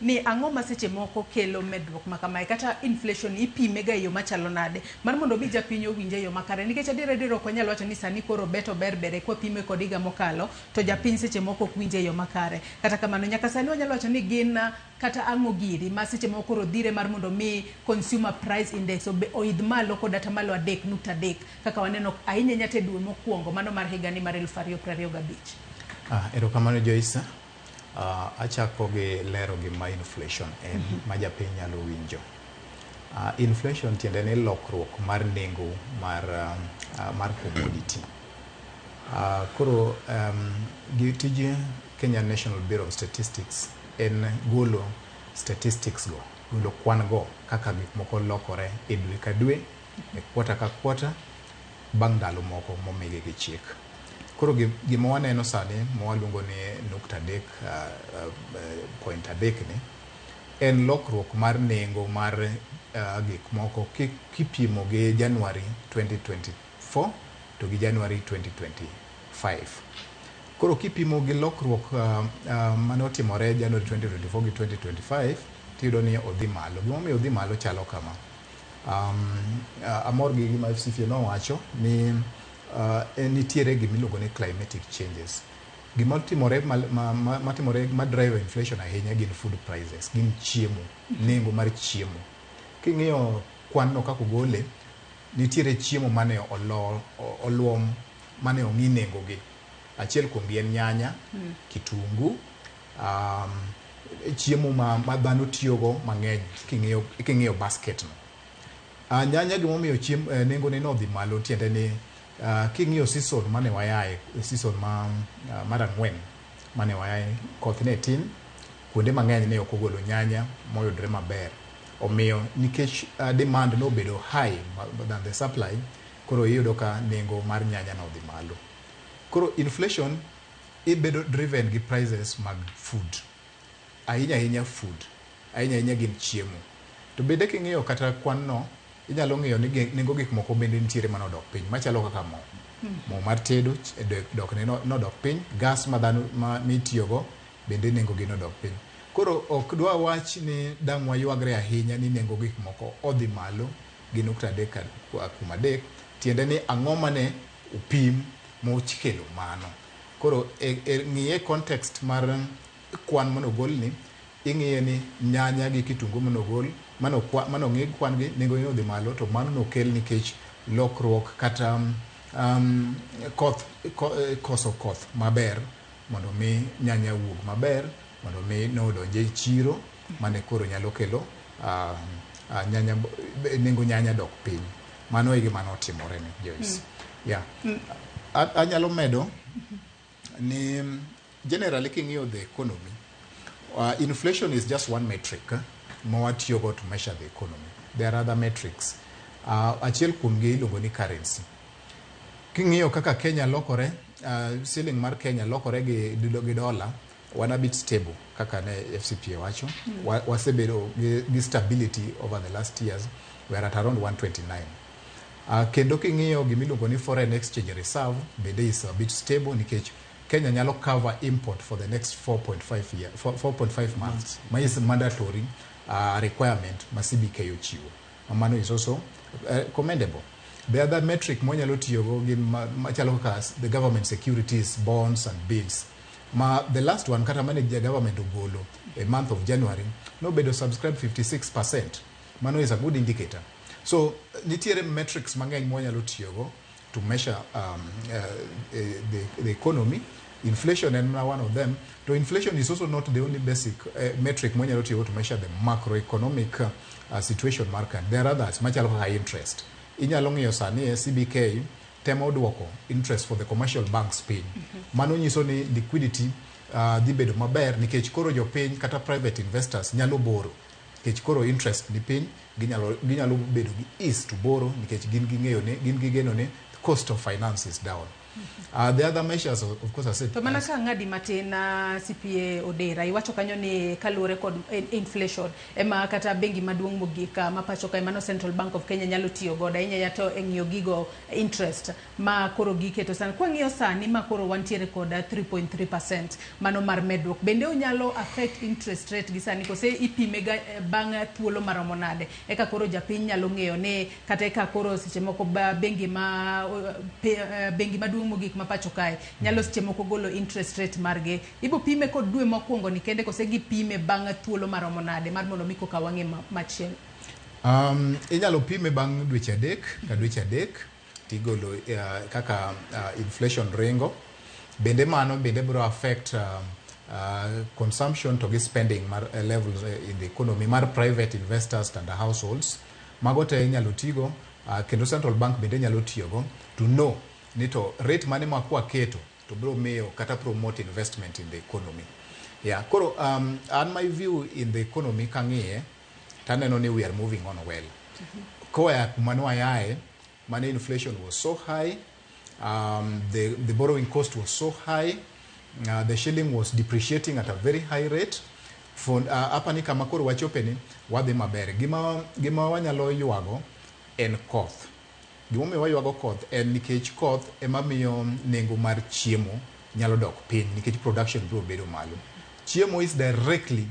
Speaker 33: ni ang'o ma seche moko kelo medruok ma kamae, kata inflation ipime ga e yo machalo nade mar mondo mi japiny owinje e yo makare? Nikech adier adier ok wanyal wacho ni sani koro beto ber bere kwapime kod higa mokalo, to japiny seche moko ok winje e yo makare. Kata kamano, nyaka sani wanyalo wacho ni gin kata ang'o giri ma seche moko koro dhire mar mondo mi consumer price index oidh malo kod atamalo 3.3 kaka waneno ahinya nyaka e dwe mokwongo mano mar higani mar 2025.
Speaker 4: Erokamano Joyce. Achako gi lero gima inflation en ma japiny nyalo winjo. Inflation tiende ni lokruok mar nengo mar commodity. Koro gi tij Kenya National Bureau of Statistics en golo statistics go, golo kwan go kaka gik moko lokore e dwe ka dwe, e quarter ka quarter, bang' ndalo moko momigi gi chik. Koro gima waneno sani ma waluongo ni nukta adek point adek ni en lokruok mar nengo mar gik moko kipimo gi January 2024 to gi January 2025. Koro kipimo gi lokruok mane otimore January 2024 gi 2025, tiyudo ni odhi malo. Gimomiyo odhi malo chalo kama. Amor gi gima FCFA nowacho ni nitiere gimiluongo ni climatic changes. Gima timore matimore ma drive inflation ahinya gin food prices, gin chiemo, nengo mar chiemo. King'iyo kwan no kaka ogole, nitiere chiemo mane oluom mane ong'i nengo gi. Achiel kuom gi en nyanya, kitungu, chiemo ma dhano tiyogo mang'eny king'iyo basket no. Nyanya gimomiyo nengone nodhi malo tiende ni king'iyo season mane wayae, season mar ang'wen mane wayae, koth ne tin, kuonde mang'eny ne ok ogolo nyanya moyudre maber. Omiyo nikech demand nobedo high than the supply, koro iyudo ka nengo mar nyanya nodhi malo. Koro inflation Ibedo driven gi prices mag food. Ahinya ahinya food. Ahinya ahinya gin chiemo. To bende king'iyo kata kwan no, inyalo ng'iyo ni nengo gik moko bende nitiere manodok piny machalo kaka mo. Mo mar tedo dok ne nodok piny, gas ma dhano ma mitiyogo bende nengo gi nodok piny. Koro ok dwa wach ni dang' waywagre ahinya ni nengo gik moko odhi malo gi nukta 3.3, tiende ni ang'o mane opim mokelo mano. Koro ng'iye context mar kwan manogol ni, ing'iye ni nyanya gi kitungu manogol manong'i kwan gi nengo ni odhi malo, to mano nokel nikech lokruok kata koth, koso koth maber mondo mi nyanya wuog maber, mondo mi nodonje e chiro mane koro nyalo kelo nyanya, nengo nyanya dok piny. Mano e gima notimore ni Joyce. Yeah. Anyalo medo ni generally king'iyo the economy, inflation is just one metric ma watiyogo to measure the economy. There are other metrics. Achiel kuomgi iluongo ni currency. King'iyo kaka Kenya lokore, siling mar Kenya lokore gi dollar, wan a bit stable kaka ne FCPA wacho. Wasebedo gi stability over the last years. We are at around 129. Kendo king'iyo gimiluongo ni foreign exchange reserve bende is a bit stable nikech Kenya nyalo cover import for the next 4.5 year, 4.5 months, ma is mandatory requirement ma CBK ochiwo. Mano is also commendable. The other metric mwanyalo tiyogo gin machalo kaka the government securities, bonds and bills. Ma the last one kata mane government ogolo a month of January nobedo subscribed 56%. Mano is a good indicator. So nitiere metrics mang'eny mwanyalo tiyogo to measure the economy. Inflation en mana one of them. To inflation is also not the only basic metric mwanyalo tiyogo to measure the macroeconomic situation mar country. There are others machalo kaka interest. Inyalo ng'iyo sani e CBK temo duoko interest for the commercial banks piny. Mano nyiso ni liquidity dhi bedo maber nikech koro jopiny kata private investors nyalo borrow. Nikech koro interest ni piny, ginyalo bedo gi ease to borrow nikech gin ging'eyo ni gin gi geno ni cost of finance is down. The other measures, of course, I said,
Speaker 33: To mana ka ng'adi matin, CPA Odera, iwacho kanyo ni kaluwore kod inflation ema kata bengi maduong' mogik ma pacho kae, mano Central Bank of Kenya, nyalo tiyo godo ahinya to e ng'iyo gigo interest ma koro giketo sani. Kwang'iyo sani ma koro wantiere kod 3.3% mano mar medruok, bende onyalo affect interest rate gi sani kose ipime ga bang' thuolo maromo nade eka koro japiny nyalo ng'eyo ni kata eka koro seche moko bengi ma bengi maduong' mogik ma pacho kae nyalo seche moko golo interest rate margi, ibo pime kod dwe mokwongo ni kende kose gipime bang' thuolo maromo nade mar mondo mi koka wang'e machielo?
Speaker 4: Inyalo pime bang' dweche 3 ka dweche 3 tigolo kaka inflation ringo. Bende mano bende biro affect consumption to gi spending mar levels in the economy mar private investors and the households. Mago te inyalo tigo, kendo central bank bende nyalo tiyogo to know ni to rate mane ma kwaketo to biro miyo kata promote investment in the economy. Yeah, koro an my view in the economy kang'iye taneno ni we are moving on well. Koa kuma nwayae, mane inflation was so high, the borrowing cost was so high, the shilling was depreciating at a very high rate. For, hapa ni kama koro wachope ni wadhi maber. Gima wanyalo ywago en koth. Gimomiyo waywago koth en nikech koth ema miyo nengo mar chiemo nyalo dok piny nikech production biro bedo malo. Chiemo is directly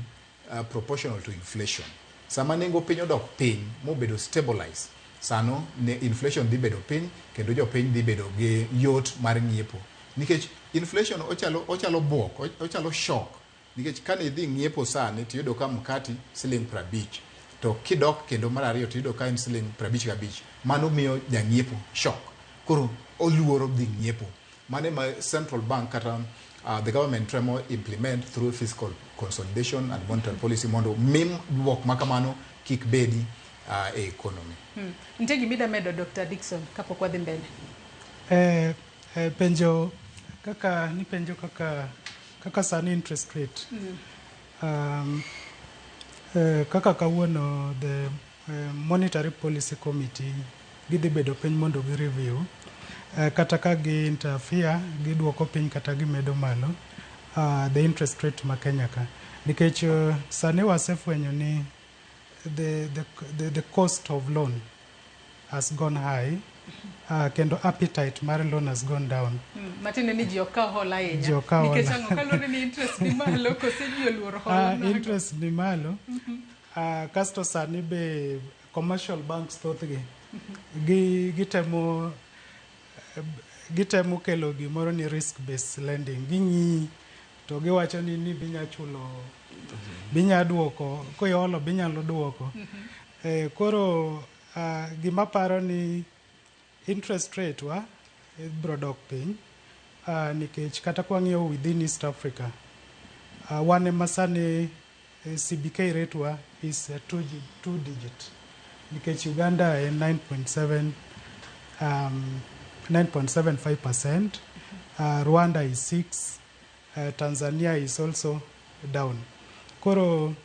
Speaker 4: proportional to inflation. Sama nengo piny odok piny mobedo stabilize, sano ne inflation dhi bedo piny kendo jopiny dhi bedo gi yot mar ng'iepo. Nikech inflation ochalo buok, ochalo shock. Nikech kane idhi ng'iepo sani tiyudo ka mkati siling 50, to kidok kendo mar ariyo tiyudo ka en siling 55. Mano miyo jang'iepo shock. Koro oluoro dhi ng'iepo. Mano ema central bank kata the government temo implement through fiscal consolidation and monetary policy mondo mim buok makamano kik bedi e economy.
Speaker 33: Nitie gima medo, Dr. Dickson, kapok wadhi mbele?
Speaker 1: Penjo kaka nipenjo kaka sani interest rate kaka kawuono the Monetary Policy Committee gidhi bedo piny mondo gi review. Kata ka gi interfere, giduoko piny kata gimedo malo the interest rate ma Kenya ka. Nikech sani wasefwenyo ni the cost of loan has gone high, kendo appetite mar loan has gone down.
Speaker 33: Matiende ni ji ok kaw hola ahinya.
Speaker 1: Ji ok kaw
Speaker 33: Nikech
Speaker 1: hola.
Speaker 33: ang'o kaluwore ni interest ni malo kose ji oluoro hola nago?
Speaker 1: Interest ni malo. Kasto sani be commercial banks thothgi gitemo kelo gimoro ni risk based lending. Ging'iyi to giwacho ni binya chulo, binya duoko, koiholo binyalo duoko. Koro gima paro ni interest rate wa biro dok piny, nikech kata kwang'iyo within East Africa, wan ema sani CBK rate wa is two digit, nikech Uganda en 9.7, 9.75%, Rwanda is 6, Tanzania is also down. Koro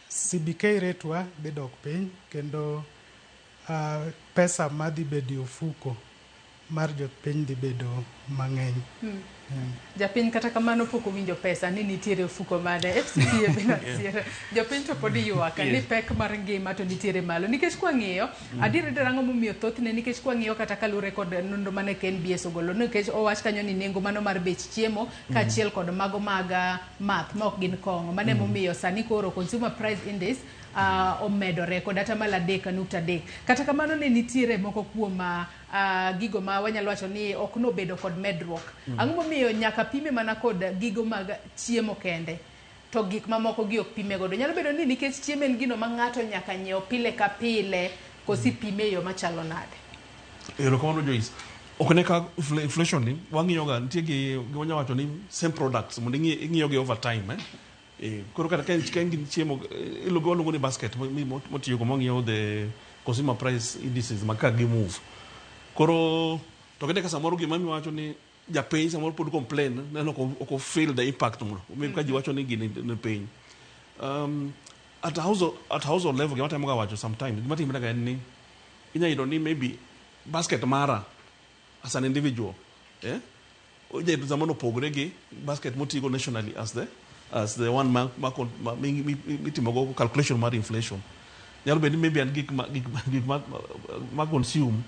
Speaker 1: CBK rate wa dhi dok piny kendo pesa madhi bedo e ofuko mar jopiny dhi bedo mang'eny.
Speaker 33: Japiny kata kamano pok owinjo pesa ni nitiere ofuko mane FCPA financier. Jopiny to pod ywak ni pek mar ngima to nitiere malo nikech kwang'iyo adier adier ang'o momiyo thothne nikech kwang'iyo kata kaluwore kod nonro mane KNBS ogolo nikech owach kanyo ni nengo mano mar bech chiemo kaachiel kod mago mag math ma ok gin kong'o mano emomiyo sani koro consumer price index omedore kod 3.3. Kata kamano ne nitiere moko kuom gigo ma wanyalo wacho ni ok nobedo kod medruok. Ang'o momiyo nyaka pime mana kod gigo mag chiemo kende to gik mamoko gi ok pime godo? Nyalo bedo ni nikech chiemo en gino ma ng'ato nyaka nyiew pile ka pile, kosi pime e yo machalo nade?
Speaker 5: Erokamano Joyce. Ok ne ka inflation ni wang'iyo ga nitie gi wanyalo wacho ni same products mondo ing'iyo gi over time. Koro kata ka en gin chiemo, iluongo waluongo ni basket motiyo go mwang'iyo the consumer price indices ma ka gi move. Koro to kende ka samoro gima miwacho ni japiny samoro pod complain neno ok feel the impact mo. Omiyo ka ji wacho ni gini ni piny. At household level gima temo ga wacho sometimes gima timre ga en ni inya yudo ni maybe basket mara as an individual, inya yudo samoro opogore gi basket motigo nationally as the one ma mitimogo calculation mar inflation. Nyalo bedo ni maybe an gik ma consume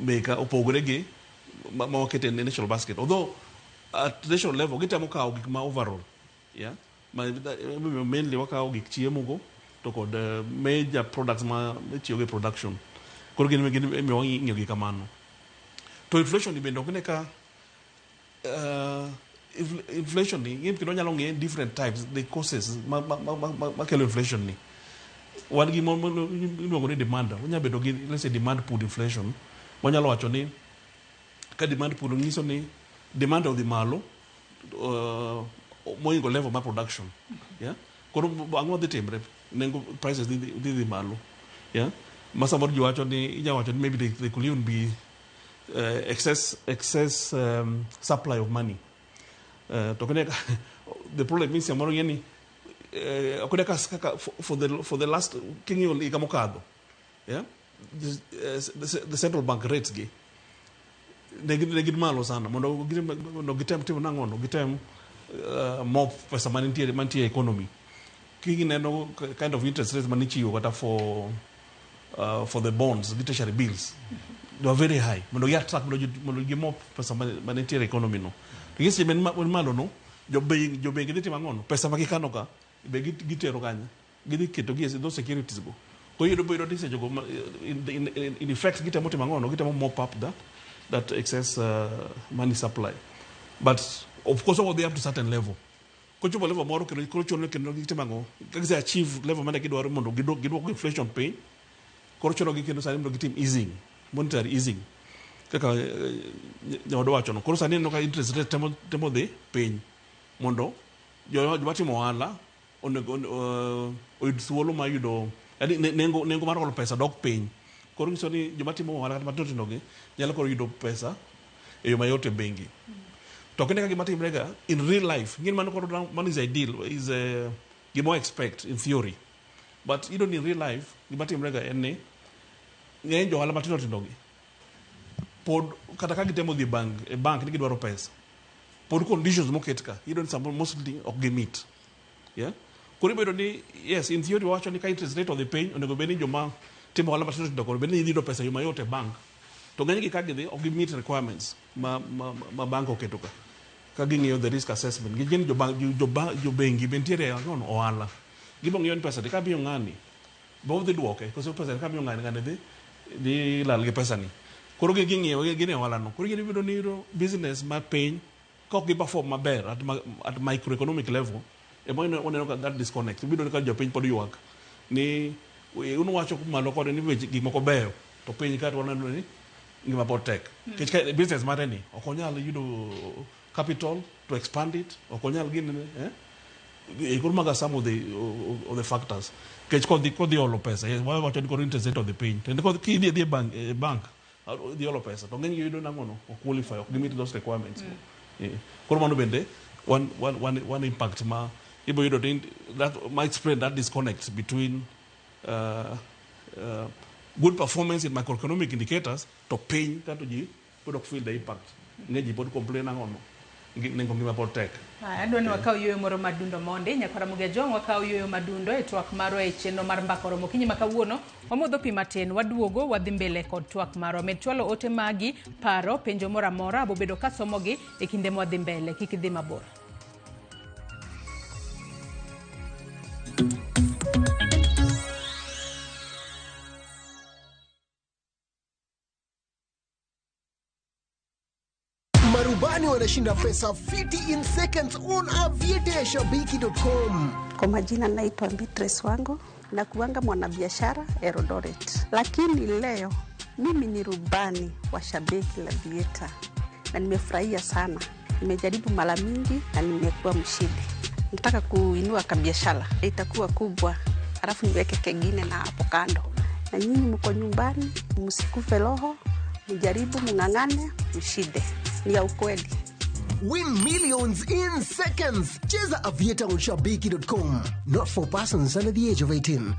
Speaker 5: meka opogore gi ma waketo e national basket. Although at national level gitemo kawo gik ma overall, yeah? Ma, mainly wakawo gik chiemo go to kod major products ma itiyogo e production. Koro gin emiyo wang'iyo gi kamano. To inflation ni bende ok ne ka inflation ni ng'e kendo wanyalo ng'iye different types, the causes ma kelo inflation ni. Wan gi iluongo ni demand, wanyalo bedo gi, let's say, demand pull inflation. Wanyalo wacho ni ka demand pull nyiso ni demand odhi malo mohingo level mar production, yeah? Koro ang'o dhi timre? Nengo prices dhi malo, yeah? Ma samoro ji wacho ni inya wacho ni maybe they could even be excess supply of money. To kine the problem is samoro ng'e ni ok ne kaka for the last king'iyo higa mokadho, yeah, the central bank rates gi ne gin malo sana mondo gitem timo nang'o no gitem mop pesa mantie e economy. Kineno kind of interest rates manichiwo kata for the bonds gi treasury bills, they were very high mondo gi attract mondo gimop pesa manitiere e economy no. To gi seche man malo no, jobengi dhi timo ang'o no? Pesa ma gikano ka be gitero kanye? Gidhi keto gi e those securities go. Koro iyudo boyudo ni seche go in effect gitemo timo ang'o no? Gitemo mop up that excess money supply. But of course odhi up to certain level. Kochopo level moro kendo koro chuno kendo gitimo ang'o? Ka gise achieve level mane gidwaro mondo gidwok inflation piny, koro chuno gi kendo sani mondo gitim easing, monetary easing kaka nyawadwa wacho no. Koro sani ineno ka interest rate temo dhi piny mondo joma timo ohala onego oyud thuolo mar yudo, yani nengo mar holo pesa dok piny. Koro nyiso ni joma timo ohala kata matindo tindo gi nyalo koro yudo pesa e yo mayot e bengi. To ok ine ka gima timre ga in real life ng'in mano. Koro mano is ideal, is gima wa expect in theory, but iyudo ni in real life gima timre ga en ni ng'eny jo ohala matindo tindo gi pod kata ka gitemo dhi bank e bank ni gidwaro pesa, pod conditions moket ka iyudo ni samoro mostly ok gi meet. Yeah? Koro ibedo ni yes, in theory wawacho ni ka interest rate odhi piny, onego bed ni joma timo ohala matindo tindo kod bed ni giyudo pesa e yo mayot e bank. To ng'eny gi ka gidhi ok gi meet requirements ma bank oketo ka. Ka ging'iyo the risk assessment, gin jo bank, jo bengi be nitiere ang'o ohala. Gibo ng'iyo ni pesa ni kamiyo ng'ani, be odhi duoke, koso pesa ni kamiyo ng'ani, ng'ani dhi lal gi pesa ni. Koro ging'iyo gin e ohala no. Koro giyudo ni yudo business ma piny ka ok gi perform maber at microeconomic level, ema waneno ka that disconnect. Ibiro ka jopiny pod ywak ni un wacho malo kode ni weche gik moko beyo, to piny ka to waneno ni ngima pod tek. Nikech ka business mare ni ok onyal yudo capital to expand it, ok onyal gini, eh? Koro maga some of the factors. Nikech kodhi olo pesa, wawacho ni koro interest rate odhi piny. To kidhi e bank, dhi olo pesa, to ng'eny gi yudo nang'o no, ok qualify, ok gi meet those requirements. Koro mano bende one impact ma ibo yudo ni that might explain that disconnect between good performance in macroeconomic indicators to piny kato ji pod ok feel the impact. Ng'eny ji pod complain ang'o no, nengo ngima pod tek.
Speaker 33: Adwa ni wakaw yueyo moro madundo mondi. Nyakwara Mugejong, wakaw yueyo madundo e twak marwa e chenro mar Mbaka Oromo. Okinyi ma kawuono, wamodho pi matin, waduogo, wadhi mbele kod twak marwa. Med chwalo ote magi, paro, penjo moro amora, abobedo kasomogi e kinde mwadhi mbele. Kik idhi mabor.
Speaker 8: Marubani wanashinda pesa fiti in seconds on aviateashabiki.com.
Speaker 30: Kwa majina naitwa Beatrice Wango na kuanga mwanabiashara Eldoret, lakini leo mimi ni rubani wa Shabiki la Vieta na nimefurahia sana. Nimejaribu mara mingi na nimekuwa mshindi. Nataka kuinua kabiashara, itakuwa kubwa, alafu niweke kengine na hapo kando. Na nyinyi mko nyumbani, msikufe roho, mjaribu, mng'ang'ane, mshinde. Ni ya ukweli.
Speaker 8: Win millions in seconds. Cheza Aviator on shabiki.com. Not for persons under the age of 18.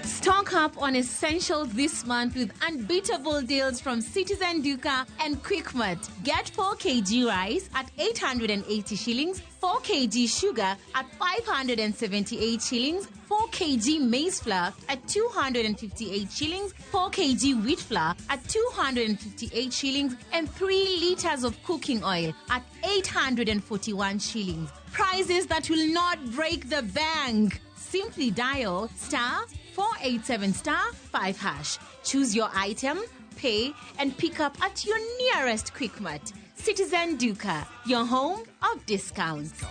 Speaker 9: Stock up on essentials this month with unbeatable deals from Citizen Duka and Quickmart. Get 4 kg rice at 880 shillings, 4 kg sugar at 578 shillings, 4 kg maize flour at 258 shillings, 4 kg wheat flour at 258 shillings, and 3 liters of cooking oil at 841 shillings. Prices that will not break the bank. Simply dial star 487 star 5 hash. Choose your item, pay, and pick up at your nearest Quickmart. Citizen Duka, your home of discounts.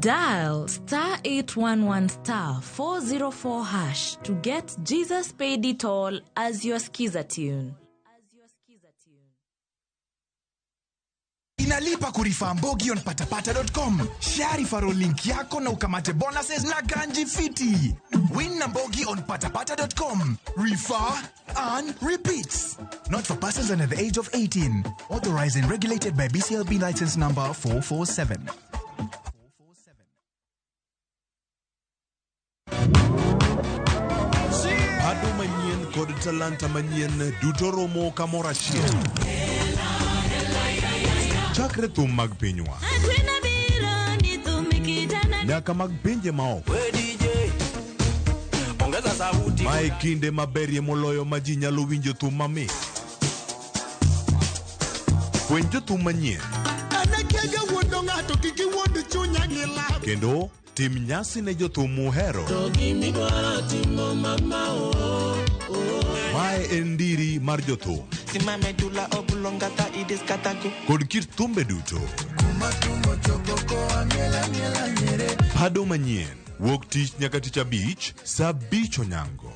Speaker 10: Dial star 811 star 404 hash to get Jesus Paid It All as your skiza tune.
Speaker 12: Inalipa kurifa Mbogi on patapata.com. Share referral link yako na ukamate bonuses na ganji fiti. Win na Mbogi on patapata.com. Refer, earn, repeat. Not for persons under the age of 18. Authorized and regulated by BCLB license number 447.
Speaker 13: Pado manyien kod talanta manyien duto romo kamoro achiel. Chakre thum mag pinywa nyaka mag pinje maoko. Mae kinde maberie moloyo ma ji nyalo winjo thum mamit. Fweny jothum manyien kendo tim nyasi ne jothum muhero. Mae en ndiri mar jothum kod kit thumbe duto. Pado manyien wuok tich nyaka tich abich saa 5 onyango.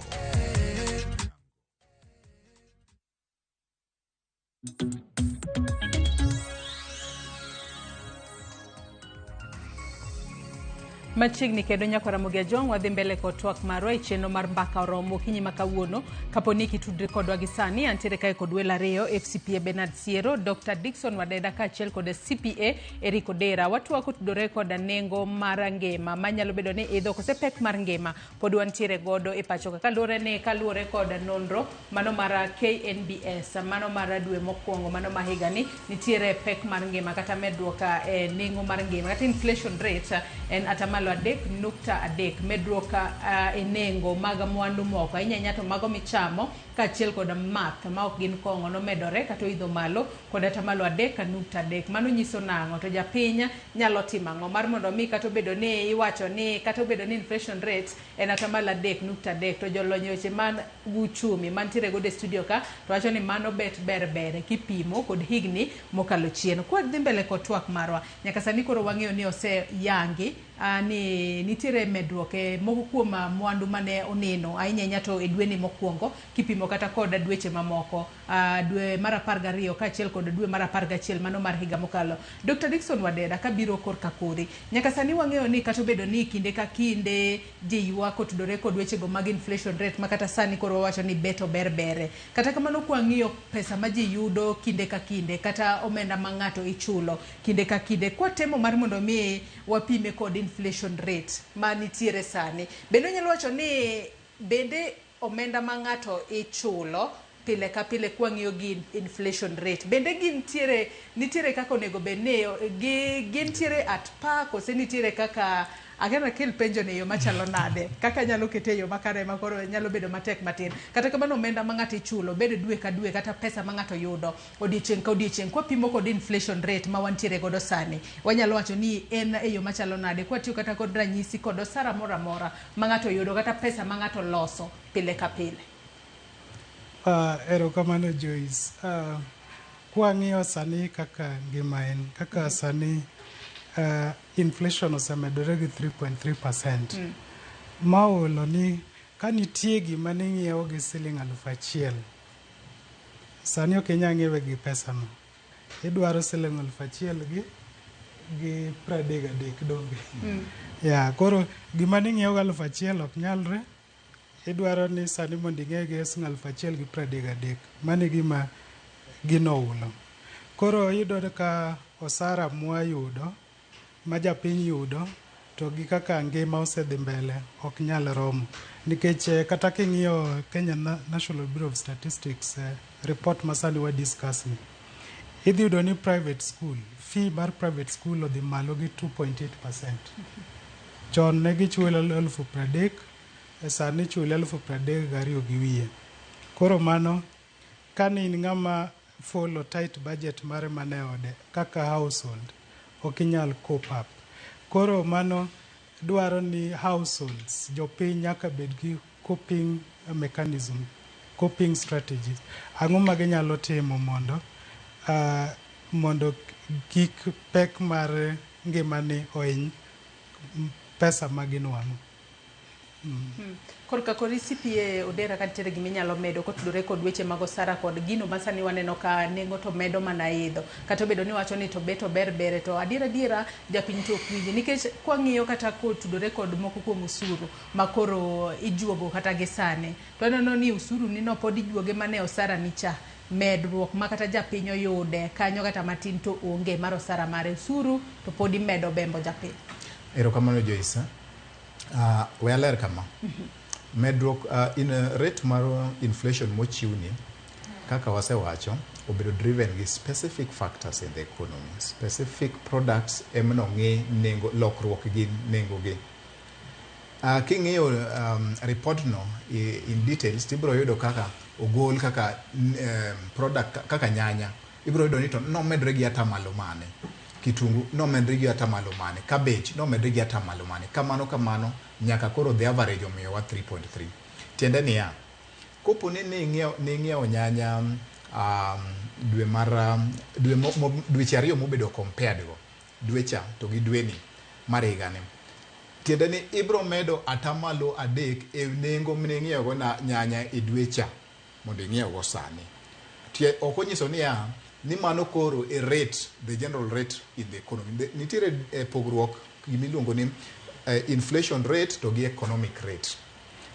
Speaker 33: Machiegni kendo nyakwara Ramogi Ajwang' wadhi mbele kod twak marwa e chenro mar Mbaka Oromo okinyi ma kawuono. Kapo ni kitudri kodwa gi sani, antiere kae kod welo ariyo, FCPA Bernard Siero, Dr. Dickson Wadeda kaachiel kod CPA Eric Odera. Watwak otudore koda nengo mar ngima manyalo bedo ni idho kose pek mar ngima pod wantiere godo e pacho ka kaluwore ni kaluwore kod nonro mano mar KNBS mano mar dwe mokwongo mano ma higani nitiere pek mar ngima kata medruok e nengo mar ngima kata inflation rate en atamalo 3.3 medruok e nengo mag mwandu moko ahinya ahinya to mago michamo kaachiel kod math ma ok gin kong'o nomedore kata oidho malo kod atamalo 3.3. Mano nyiso nang'o? To japiny nyalo timo ang'o mar mondo mi kata obedo ni iwacho ni kata obedo ni inflation rate en atamalo 3.3 to jolony e weche man uchumi mantiere godo e studio ka to wacho ni mano bet ber ber kipimo kod higni mokalo chien. Kwa dhi mbele kod twak marwa, nyaka sani koro wang'eyo ni oseyangi ni nitiere medruok e moko kuom mwandu mane oneno ahinya ahinya to e dweni mokwongo kipimo kata kod dweche mamoko dwe mar 12 kaachiel kod dwe mar 11 mano mar higa mokalo. Dr. Dickson Wadeda kabiro korka kori, nyaka sani wang'eyo ni kata obedo ni kinde ka kinde ji ywak otudore kod wechego mag inflation rate ma kata sani koro wawacho ni beto ber bere, kata kamano kwang'iyo pesa ma ji yudo kinde ka kinde kata omenda ma ng'ato ichulo kinde ka kinde kwatemo mar mondo mi wapime kod inflation rate ma nitiere sani, bende onyalo wacho ni bende omenda ma ng'ato ichulo pile ka pile kwang'iyo gi inflation rate bende gintiere nitiere kaka onego bed ni gintiere at par kose nitiere kaka ageno akel penjo ni e yo machalo nade kaka nyalo kete e yo makare ma koro nyalo bedo matek matin. Kata kamano omenda ma ng'ato ichulo bed dwe ka dwe kata pesa ma ng'ato yudo odiochieng' ka odiochieng' kwapimo kod inflation rate ma wantiere godo sani wanyalo wacho ni en e yo machalo nade kwatiyo kata kod ranyisi kod osara moro amora ma ng'ato yudo kata pesa ma ng'ato loso pile ka pile.
Speaker 1: Erokamano Joyce. Kwang'iyo sani kaka ngima en, kaka sani inflation osemedore gi 3.3%. Ma olo ni ka nitie gima ning'iewo gi siling 1000, sani ok inyal ng'iewe gi pesa no. Idwaro siling 1000 gi 33 donge. Ya, koro gima ning'iewo gi 1000 ok nyalre. Idwaro ni sani mondo ing'iewe gi siling 1033. Mano e gima gino ulo. Koro iyudo ka osara mwayudo ma japiny yudo to gi kaka ngima osedhi mbele ok nyal romo. Nikech kata king'iyo Kenya National Bureau of Statistics report ma sani wa discuss ni, idhi yudo ni private school, fee mar private school odhi malo gi 2.8%. Chon ne gichulo 30,000, sani ichule 32,200. Koro mano kane in ng'ama follow tight budget mare mane ode kaka household, ok inyal cope up. Koro mano dwaro ni households, jopiny nyaka bed gi coping mechanism, coping strategies. Ang'o ma ginyalo timo mondo mondo kik pek mar ngimani ohiny pesa ma ginwang'o.
Speaker 33: Korka kori CPA Odera ka nitiere gima inyalo medo kotudore kod weche mag osara kod gino ma sani waneno ka nengo to medo mana idho. Kata obedo ni wacho ni to bet ober bere to adiera adiera japiny to ok winji nikech kwang'iyo kata kotudore kod moko kuom osuru ma koro ijuogo kata gi sani to aneno ni osuru ni no pod ijuoge mana e osara ni cha. Medruok ma kata japiny oyude kanyo kata matin to onge mar osara mare osuru to pod imedo bembo japiny.
Speaker 4: Erokamano Joyce. We aler kama. Medruok in rate mar inflation mochiwni kaka wasewacho obedo driven gi specific factors in the economy, specific products emno ng'i nengo lokruok gi nengo gi. King'iyo report no in details tibiro yudo kaka ogol kaka product kaka nyanya ibiro yudo ni to nomedre gi atamalo mane, kitungu nomedre gi atamalo mane, cabbage nomedre gi atamalo mane, kamano kamano nyaka koro the average omiyowa 3.3. Tiende niya, kopo ni ning'iewo nyanya dwe mar dwe dweche ariyo mobedo compared go, dwecha to gi dweni mar higani, tiende ni ibiro medo atamalo 3 e nengo mining'iewo go nyanya e dwecha mondo ing'iew go sani. Tie ok onyiso niya ni mano koro e rate, the general rate in the economy. Nitiere pogruok gimiluongo ni inflation rate to gi economic rate.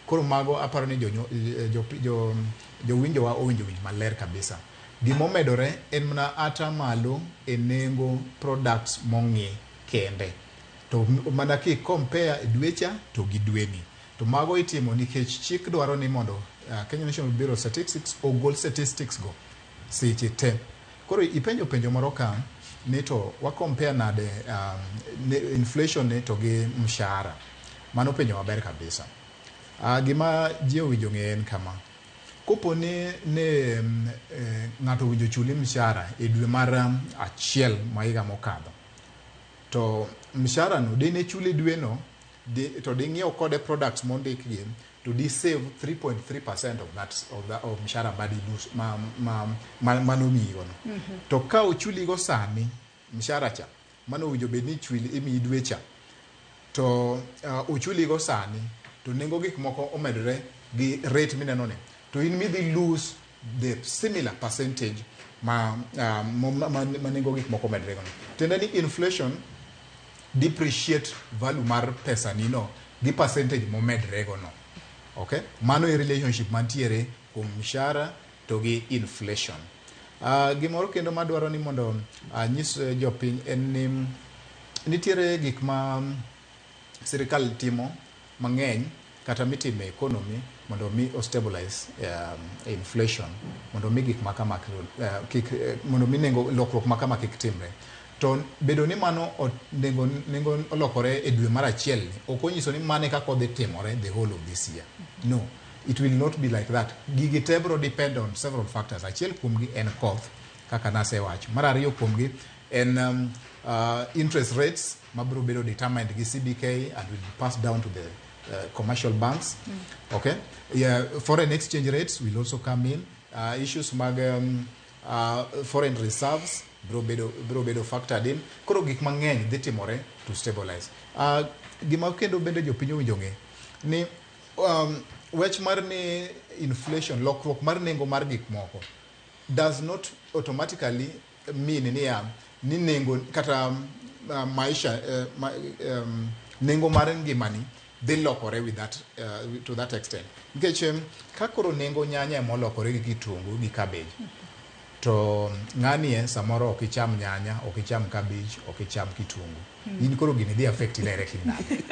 Speaker 4: Koro mago aparo ni jowinjowa owinjo winj maler kabisa. Gimomedore en mana ata malo e nengo products mong'i kende. To mana ki compare dwecha to gi dweni. To mago itimo nikech chik dwaro ni mondo Kenya National Bureau of Statistics ogol statistics go seche te. Koro ipenjo penjo moro ka ni to wa compare nade inflation ni to gi mshahara. Mano penjo maber kabisa. Gima ji owinjo ng'e en kama. Kopo ni ne ng'ato owinjo chuli mshahara e dwe mar achiel ma higa mokadho, to mshahara no dine chuli dweno to ding'iew kode products mondikgi to di save 3.3% of that of mshahara ma manomiyigo no. To ka ochuligo sani mshahara cha mano owinjo bed ni chuli imiyi dwe cha to ochuligo sani to nengo gik moko omedore gi rate mineno ni to in midhi lose the similar percentage ma nengo gik moko omedore go. Tiende ni inflation depreciate value mar pesa ni no gi percentage momedre go no. Okay? Mano e relationship mantiere kuom mshahara to gi inflation. Gimoro kendo madwaro ni mondo anyis jopiny en ni nitiere gik ma sirikal timo mang'eny kata mitimo e economy mondo mi o stabilize inflation, mondo mi gik makama kik mondo mi nengo lokruok makama kik timre. To bedo ni mano nengo olokore e dwe mar achiel ni ok onyiso ni mano e kaka odhi timore the whole of this year. No, it will not be like that. Gigi te biro depend on several factors. Achiel kuomgi en koth kaka nasewacho. Mar ariyo kuomgi en interest rates mabiro bedo determined gi CBK and will be passed down to the commercial banks. Okay, yeah, foreign exchange rates will also come in. Issues mag foreign reserves biro bedo factored in. Koro gik mang'eny dhi timore to stabilize. Gima kendo bende jopiny owinjo ng'e ni wach mar ni inflation, lokruok mar nengo mar gik moko, does not automatically mean niya ni nengo kata maisha nengo mar ngimani dhi lokore with that to that extent, nikech ka koro nengo nyanya ema olokore gi kitungu gi cabbage, to ng'ani e samoro ok icham nyanya, ok icham cabbage, ok icham kitungu, in koro gini dhi affect directly nade?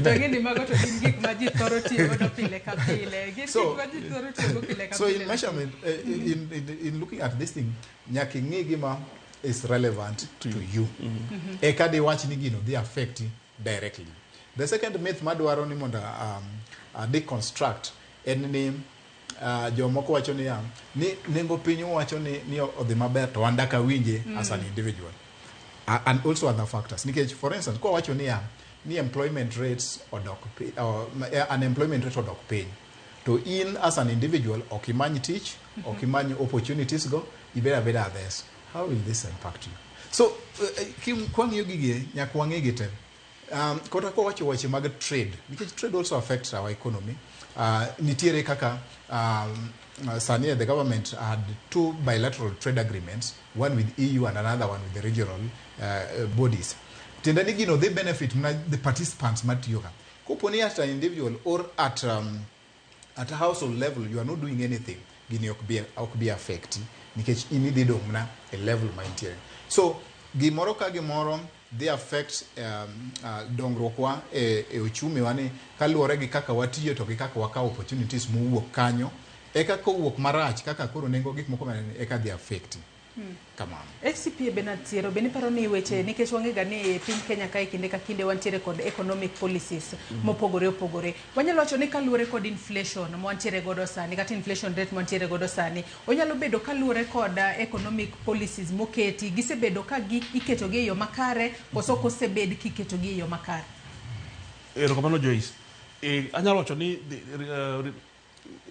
Speaker 33: To ing'e ni mago to gin gik ma ji thoro tiyo godo pile ka pile. Gin gik ma ji thoro tiyo go pile ka
Speaker 4: So
Speaker 33: pile.
Speaker 4: In measurement, in looking at this thing, nyaka ing'i gima is relevant to you. Eka diwach ni gino dhi affect directly. The second myth madwaro ni mondo deconstruct en ni jomoko wacho niya ni nengo piny wacho ni odhi maber to wan dak awinje as an individual and also other factors, nikech for instance kwa wacho niya ni employment rates odok unemployment rate odok piny, to in as an individual ok imany tich, ok imany opportunities go, ibed abeda others, how will this impact you? So kwang'iyo gigi nyaka wang'e gi te. Kata kwawacho weche mag trade, nikech trade also affects our economy, nitiere kaka sani the government had two bilateral trade agreements, one with EU and another one with the regional bodies. Tiende ni gino dhi benefit mana the participants matiyo ka. Kopo ni at an individual or at a household level you are not doing anything, gini ok bi affect nikech in idhi dong' mana e level ma intiere. So gimoro ka gimoro dhi affect dongruok wa e uchumi wa ni kaluwore gi kaka watiyo to gi kaka wakawo opportunities mowuok kanyo. Eka kowuok marach kaka koro nengo gik moko manene eka dhi affect kamano.
Speaker 33: FCPA Bernard Siero, bende iparo ni weche, nikech wang'e ga ni e piny Kenya kae kinde ka kinde wantiere kod economic policies mopogore opogore. Wanyalo wacho ni kaluwore kod inflation mwantiere godo sani kata inflation rate mwantiere godo sani, onyalo bedo kaluwore kod economic policies moketi, gisebedo ka gi iketogi e yo makare koso ok osebed kiketogi e yo makare?
Speaker 5: Erokamano, Joyce. Anyalo wacho ni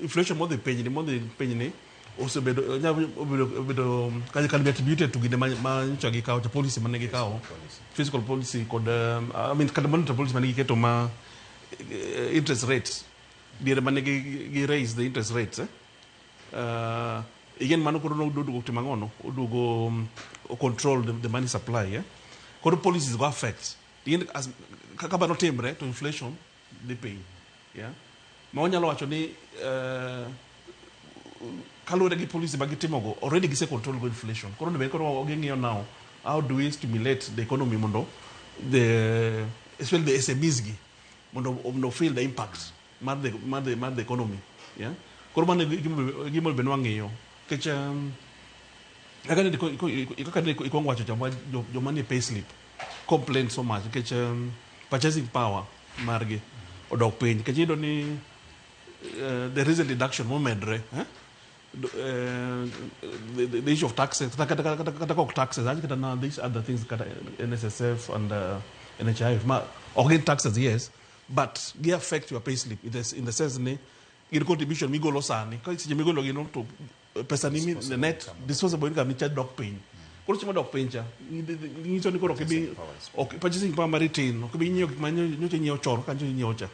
Speaker 5: inflation modhi piny ni osebedo nyalo obedo can be attributed to gine ma nyocha gikawo cha policy mane gikawo, fiscal policy kod I mean kata monetary policy mane giketo ma interest rates diere mane gi raise the interest rates. Again mano koro noduogo timo ang'ono, oduogo control the money supply, yeah? Koro policies go affect. Again, as kaka mano timre to inflation dhi piny. Yeah? Ma wanyalo wacho ni kaluwore gi policy ma gitimogo, already gise control go inflation. Koro onego bed koro ging'iyo now how do we stimulate the economy mondo the especially the SMEs gi mondo feel the impact mar the economy. Yeah? Koro mano e gima onego bed ni wang'iyo. Nikech kaka ne ikwongo wacho cha, joma nie payslip complain so much nikech purchasing power margi odok piny. Nikech iyudo ni the recent deduction momedre, eh? The issue of taxes, kata kok taxes, aje kata na these other things, kata NSSF and NHIF, ma ok gin taxes, yes, but gi affect your payslip in the sense ni gin contribution migolo sani, ka seche migolo gino to pesa ni the net disposable income ni cha dok piny. Koro seche modok piny cha, nyiso ni koro ok ibi ok purchasing power mari tin, ok ibi nyiewo gik ma nyocha inyiewo chon kaka nyocha inyiewo cha.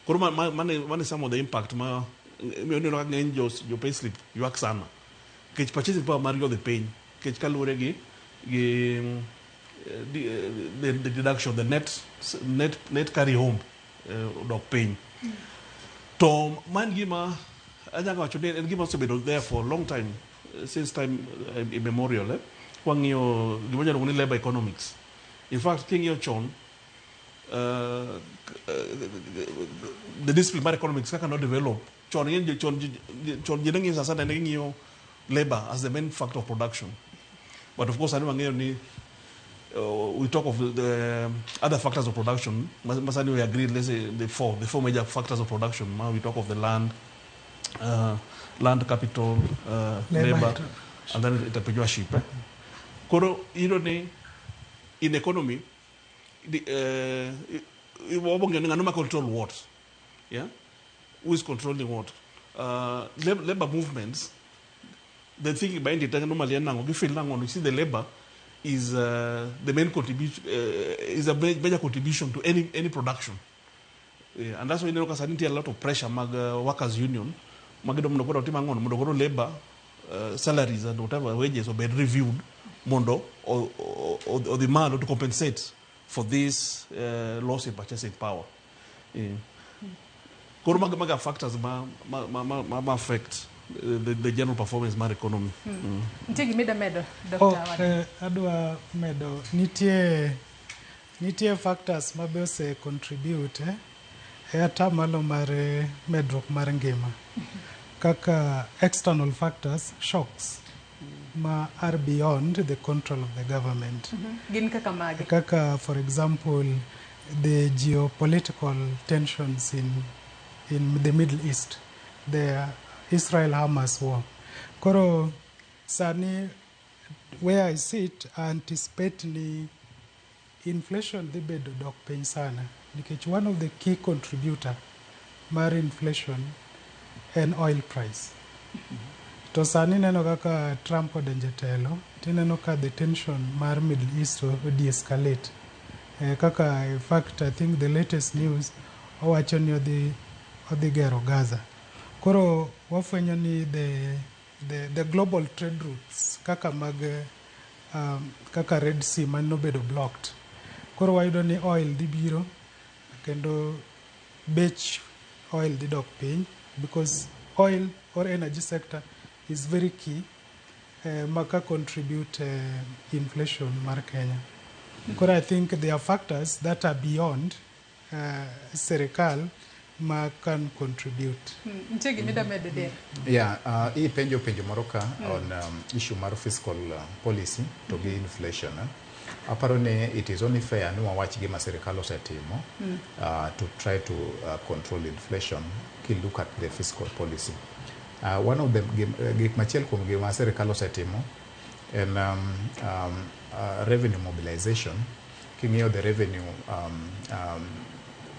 Speaker 5: Koro mane some of the impact ma miyo ineno ka ng'eny jo payslip ywak sana. Nikech purchasing power margi odhi piny. Nikech kaluwore gi the deduction, the net carry home odok piny. To man gima anyalo wacho ni en gima osebedo there for a long time, since time immemorial. Eh? Wang'iyo gima iluongo ni labor economics. In fact, king'iyo chon, the discipline mar economics kaka no develop chon, chon ji ne ng'iyo sasa ne ging'iyo labor as the main factor of production. But of course, sani wang'eyo ni we talk of the other factors of production. Masani we agree, let's say the four major factors of production. Now we talk of the land, land capital,
Speaker 1: labor,
Speaker 5: labor, and then entrepreneurship. Eh? Koro iyudo ni in economy, wabonge ni ng'ano ma control what? Yeah? Who is controlling what? Labor movements, the thing behind it normally en nang'o, gifeel nang'o, you see, the labor is the main contribution, is a major contribution to any production. Yeah, and that's why ineno ka sani nitie a lot of pressure mag workers union magido mondo koro otim ang'ono mondo koro labor salaries and whatever wages obed reviewed mondo odhi malo to compensate for this loss in purchasing power. Yeah. Koro maga factors ma affect the general performance mar economy.
Speaker 33: Nitie gima ida medo, Dr.
Speaker 1: Oh,
Speaker 33: Wade?
Speaker 1: Adwa medo nitie factors ma be ose contribute e atamalo mar medruok mar ngima kaka external factors, shocks ma are beyond the control of the government.
Speaker 33: Gin kaka mage?
Speaker 1: Kaka, for example, the geopolitical tensions in the Middle East, the Israel Hamas war. Koro sani where I sit, I anticipate ni inflation dhi bedo dok piny sana nikech one of the key contributor mar inflation en oil price. To sani neno kaka Trump odonjo e telo, tineno ka the tension mar Middle East o de-escalate. Kaka in fact, I think the latest news owacho ni odhi gero Gaza. Koro wafwenyo ni the global trade routes kaka mag kaka Red Sea man nobedo blocked. Koro wayudo ni oil dhi biro kendo bech oil dhi dok piny because oil or energy sector is very key maka contribute inflation mar Kenya. Koro I think there are factors that are beyond serikal ma can contribute.
Speaker 33: Nitie gima ida medo, Der?
Speaker 4: Yeah, ipenjo penjo moro ka on issue mar fiscal policy to gi inflation. Eh? Aparo ni it is only fair ni wawach gima sirikal osetimo to try to control inflation ki look at the fiscal policy. One of the gik machiel kuom gima sirikal osetimo en revenue mobilization. King'iyo the revenue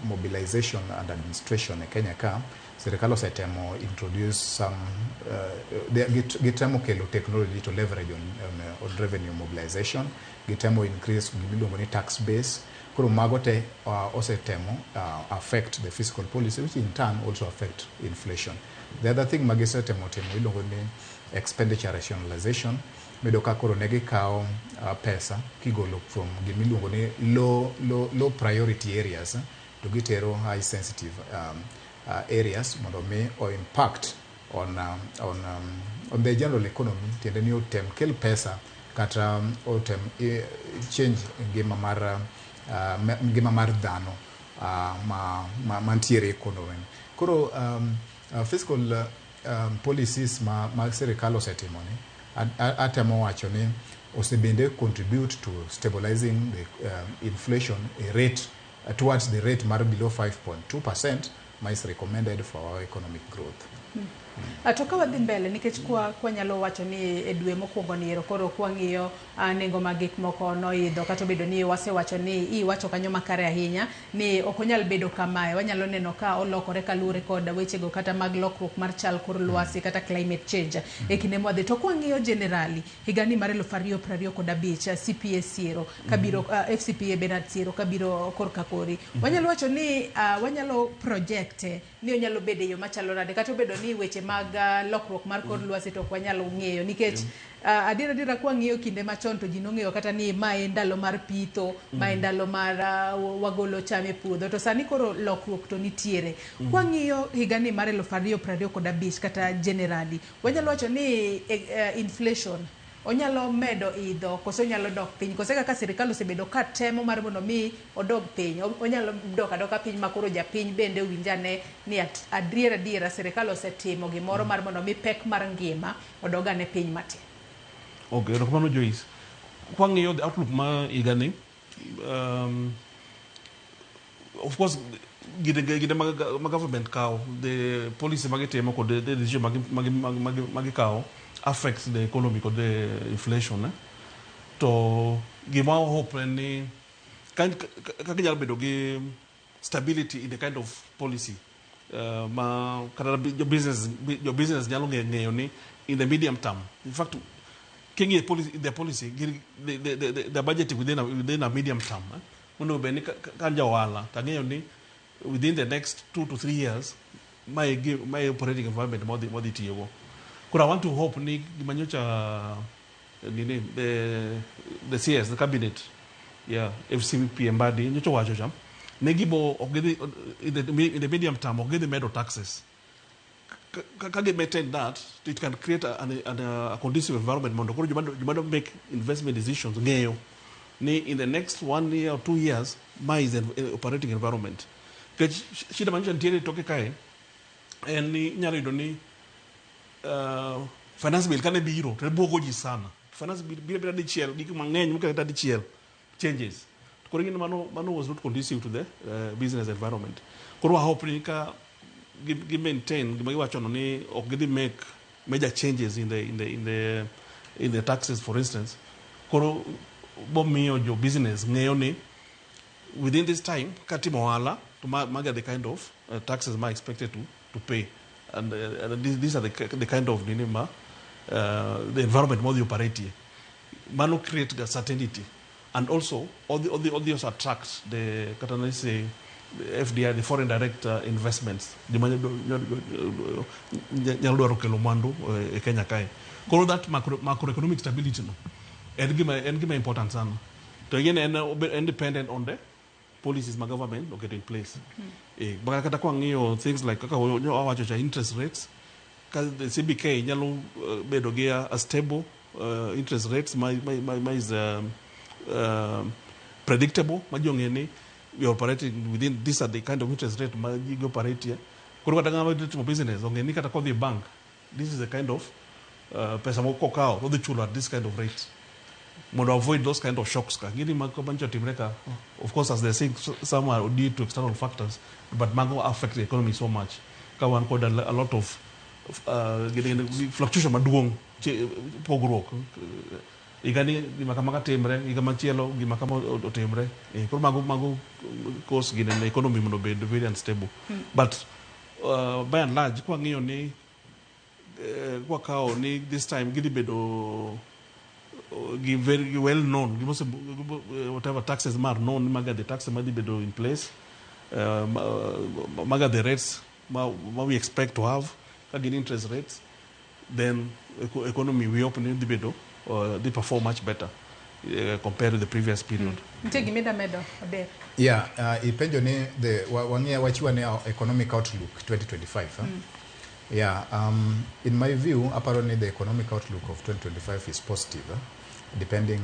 Speaker 4: mobilization and administration e Kenya ka, sirikal osetemo introduce some gitemo kelo technology to leverage on revenue mobilization. Gitemo increase gimiluongo ni tax base. Koro mago te osetemo affect the fiscal policy, which in turn also affect inflation. The other thing ma gisetemo timo iluongo ni expenditure rationalization. Miyudo ka koro ne gikawo pesa kigolo from gimiluongo ni low priority areas to gitero high sensitive areas mondo mi o impact on the general economy, tiende ni otem kel pesa kata otem change ngima mar dhano ma mantiere e economy. Koro fiscal policies ma sirikal osetimo ni atemo wacho ni osebende contribute to stabilizing the inflation a rate towards the rate mar below 5.2% ma is recommended for our economic growth.
Speaker 33: To ka wadhi mbele, nikech kwa nyalo wacho ni e dwe mokwongo ni ero koro kwang'iyo nengo mag gik moko noidho, kata obedo ni wasewacho ni iwacho kanyo makare ahinya ni ok onyal bedo kamae, wanyalo neno ka olokore kaluwore kod wechego kata mag lokruok mar chal kor lwasi kata climate change e kinde mwadhi. To kwang'iyo generally higani mar 2025, CPA siero kabiro, FCPA Bernard siero kabiro korka kori, wanyalo wacho ni wanyalo project ni onyalo bedo e yo machalo nade, kata obedo ni weche mag lokruok mar kor lwasi to ok wanyalo ng'eyo, nikech adiera adiera kwang'iyo kinde machon to ji nong'eyo kata ni mae ndalo mar pitho, mae ndalo mar wagolo cham e puodho, to sani koro lokruok to nitiere. Kwang'iyo higani mar 2025 kata generally, wanyalo wacho ni inflation onyalo medo idho koso onyalo dok piny, kose kaka sirikal osebedo ka temo mar mondo mi odog piny, onyalo dok adoka piny ma koro japiny bende owinj ane ni adiera adiera sirikal osetimo gimoro mar mondo mi pek mar ngima odog ane piny matin?
Speaker 5: Okay, erokamano Joyce. Kwang'iyo the outlook ma higani, of course gine ma government kawo, the policy magitimo kod the decision magikawo affects the economy kod the inflation, eh? To gima hope en ni ka ginyalo bedo gi stability in the kind of policy ma kata jo business nyalo ng'eyo ni in the medium term. In fact, king'iyo policy, the policy the budgeting within a medium term, eh? Mondo bed ni ka an ja ohala to ang'eyo ni within the next 2 to 3 years my operating environment modhi tiyogo. Koro I want to hope ni gima nyocha nini the CS, the cabinet, yeah, FCPA Mbadi nyocha owacho cha ne gibo ok gidhi in the medium term, ok gidhi medo taxes. Ka gi maintain that, it can create a conducive environment mondo koro joma make investment decisions ng'eyo ni in the next one year or 2 years ma is an operating environment. Nikech shida manyocha nitiere toke kae en ni inyalo yudo ni finance bill kane biro to ne buogo ji sana. Finance bill biro abira dichiel, gik mang'eny mokete kata dichiel changes. Koro ing'e ni mano was not conducive to the business environment. Koro wa hope ni ka gi maintain gima giwacho no ni ok gidhi make major changes in the taxes, for instance, koro bomiyo jo business ng'eyo ni within this time katimo ohala to magi are the kind of taxes ma expected to pay and these are the kind of nini ma the environment modhi operate ye. Mano create ga certainty and also all the also attract the kata let's say the FDI, the foreign direct investments, joma nyalo dwaro kelo mwandu e Kenya kae. Koro that macroeconomic stability no en gima important sana. To again en dependent on the policies ma government oketo in place. Kata kwang'iyo things like kaka awacho cha interest rates, ka the CBK nyalo bedo gi a stable interest rates ma is predictable, ma ji ong'e ni we are operating within, these are the kind of interest rate ma ji operate ye. Koro kata ng'ama dhi timo business ong'e ni kata kodhi e bank, this is the kind of pesa mokokawo odhi chulo at this kind of rate mondo avoid those kind of shocks ka gini ma mancho timre ka. Of course, as they say, some are due to external factors, but mago affect the economy so much ka wan kod a lot of fluctuation maduong', pogruok. Higani gima kama ka timre, higa machielo gima kama otimre. Koro mago cause gine ne economy mondo obed very unstable. But by and large, kwang'iyo ni kwakawo ni this time gidhi bedo gi very well known gimose whatever taxes mar known maga the taxes madhi bedo in place, maga the rates ma we expect to have ka gin interest rates, then economy we hope ni dhi bedo dhi perform much better compared to the previous period.
Speaker 33: Nitie gima ida medo, Oder?
Speaker 4: Yeah, ipenjo ni the wang'iya wachiwa ni our economic outlook 2025. Huh? Yeah, in my view, aparo ni the economic outlook of 2025 is positive, eh? Depending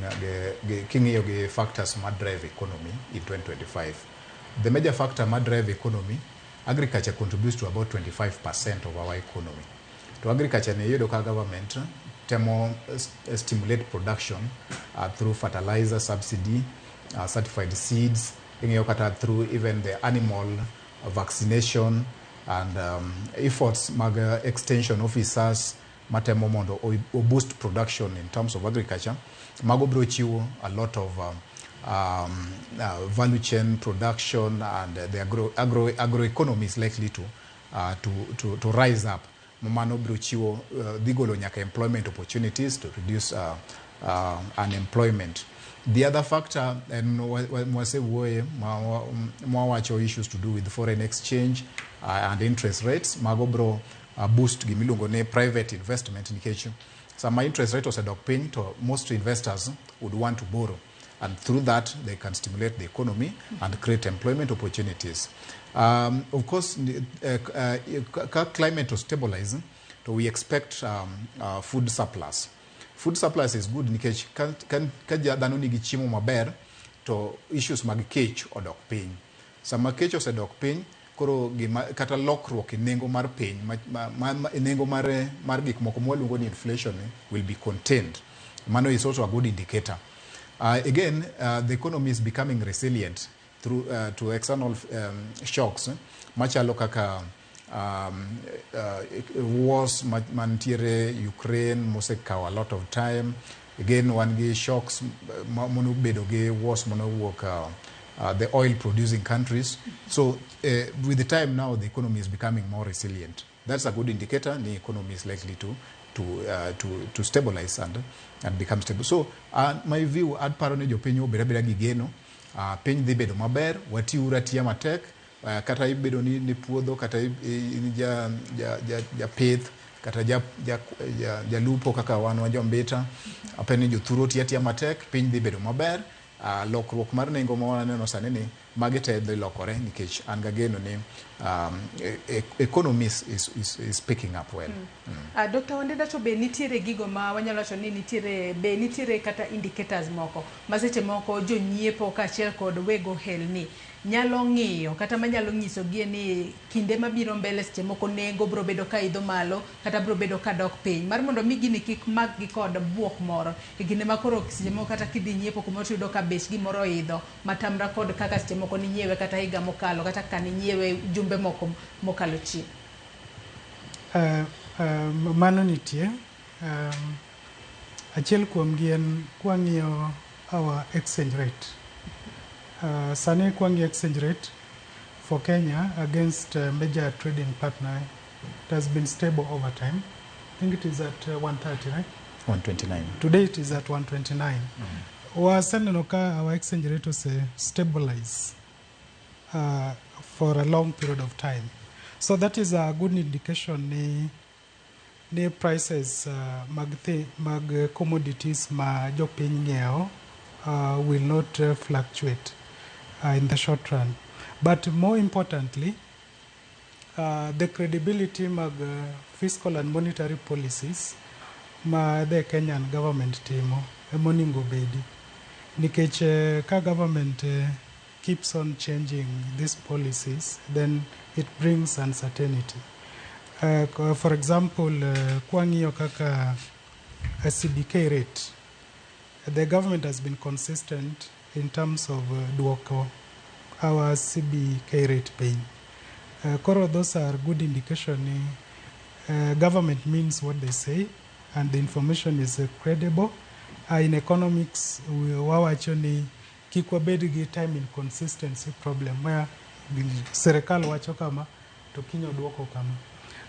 Speaker 4: king'iyo gi factors ma drive economy in 2025. The major factor ma drive economy, agriculture contributes to about 25% of our economy. To agriculture ni iyudo ka government temo stimulate production through fertilizer subsidy, certified seeds, ing'iyo kata through even the animal vaccination and efforts mag extension officers matemo mondo o boost production in terms of agriculture. Mago biro chiwo a lot of value chain production, and the agro economy is likely to rise up. Mano biro chiwo dhi golo nyaka employment opportunities to reduce unemployment. The other factor en mwasewuoye mwawacho, issues to do with foreign exchange and interest rates. Mago bro boost gimiluongo ni private investment, nikech sama interest rate osedok piny to most investors would want to borrow, and through that they can stimulate the economy and create employment opportunities. Of course, ka climate to stabilize, to we expect food surplus. Food surplus is good nikech ka dhano nigi chiemo maber to issues mag kech odok piny. Sama kech osedok piny, koro gima kata lokruok e nengo mar piny e nengo mar gik moko mwaluongo ni inflation will be contained. Mano is also a good indicator. Again, the economy is becoming resilient through to external shocks machalo kaka wars mantiere Ukraine mosekawo a lot of time. Again, wan gi shocks monobedo gi wars monowuok the oil producing countries. So with the time now, the economy is becoming more resilient. That's a good indicator the economy is likely to stabilize and become stable. So my view, adparo ni jopiny obed abeda gi geno, piny dhi bedo maber, watiuru atiya matek, kata ibedo ni puodho, kata in japith, kata jalupo kaka wan wa jombita, apeni jothuro ti atiya matek, piny dhi bedo maber. Lokruok mar nengo ma waneno sani ni magi te dhi lokore nikech an gageno ni economy is picking up well.
Speaker 33: Dr. Wandeda, to be nitiere gigo ma wanyalo wacho ni nitiere, be nitiere kata indicators moko ma seche moko jonyiepo kaachiel kod weg ohelni nyalo ng'iyo kata manyalo nyiso gie ni kinde mabiro mbele seche moko nengo biro bedo ka idho malo kata biro bedo ka dok piny, mar mondo mi gini kik makgi kod buok moro e kinde ma koro seche moko kata kidhi nyiepo kumoro tiyudo ka bech gimoro oidho matamra kod kaka seche moko ninyiewe kata higa mokalo kata kaka ninyiewe jumbe moko mokalo chien?
Speaker 1: Mano nitie. Achiel kuomgi en kwang'iyo our exchange rate. Sani kwang'iyo exchange rate for Kenya against major trading partner, it has been stable over time. I think it is at 130, right?
Speaker 4: 129.
Speaker 1: Today it is at 129. Waseneno ka our exchange rate was stabilize for a long period of time. So that is a good indication ni prices mag commodities ma jopiny ng'iewo will not fluctuate in the short run. But more importantly, the credibility mag fiscal and monetary policies ma the Kenyan government timo emonego bedi. Nikech ka government keeps on changing these policies, then it brings uncertainty. For example, kwang'iyo kaka a CBK rate, the government has been consistent in terms of duoko our CBK rate piny. Koro those are good indication ni government means what they say and the information is credible. In economics, wawacho ni kik wabed gi time inconsistency problem where sirikal wacho kama to kiny oduoko kama.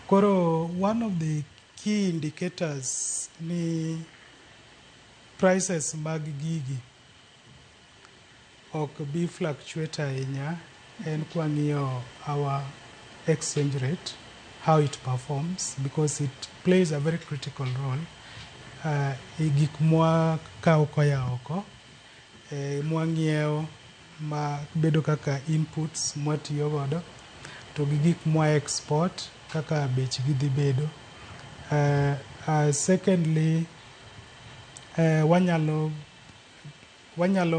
Speaker 1: Koro one of the key indicators ni prices mag gigi ok bi fluctuate ahinya en kwang'iyo our exchange rate. how it performs because it plays a very critical role e gik mwakawo koya oko, mwang'iewo ma bedo kaka inputs mwatiyo godo to gi gik mwa export kaka bechgi dhi bedo. Secondly, wanyalo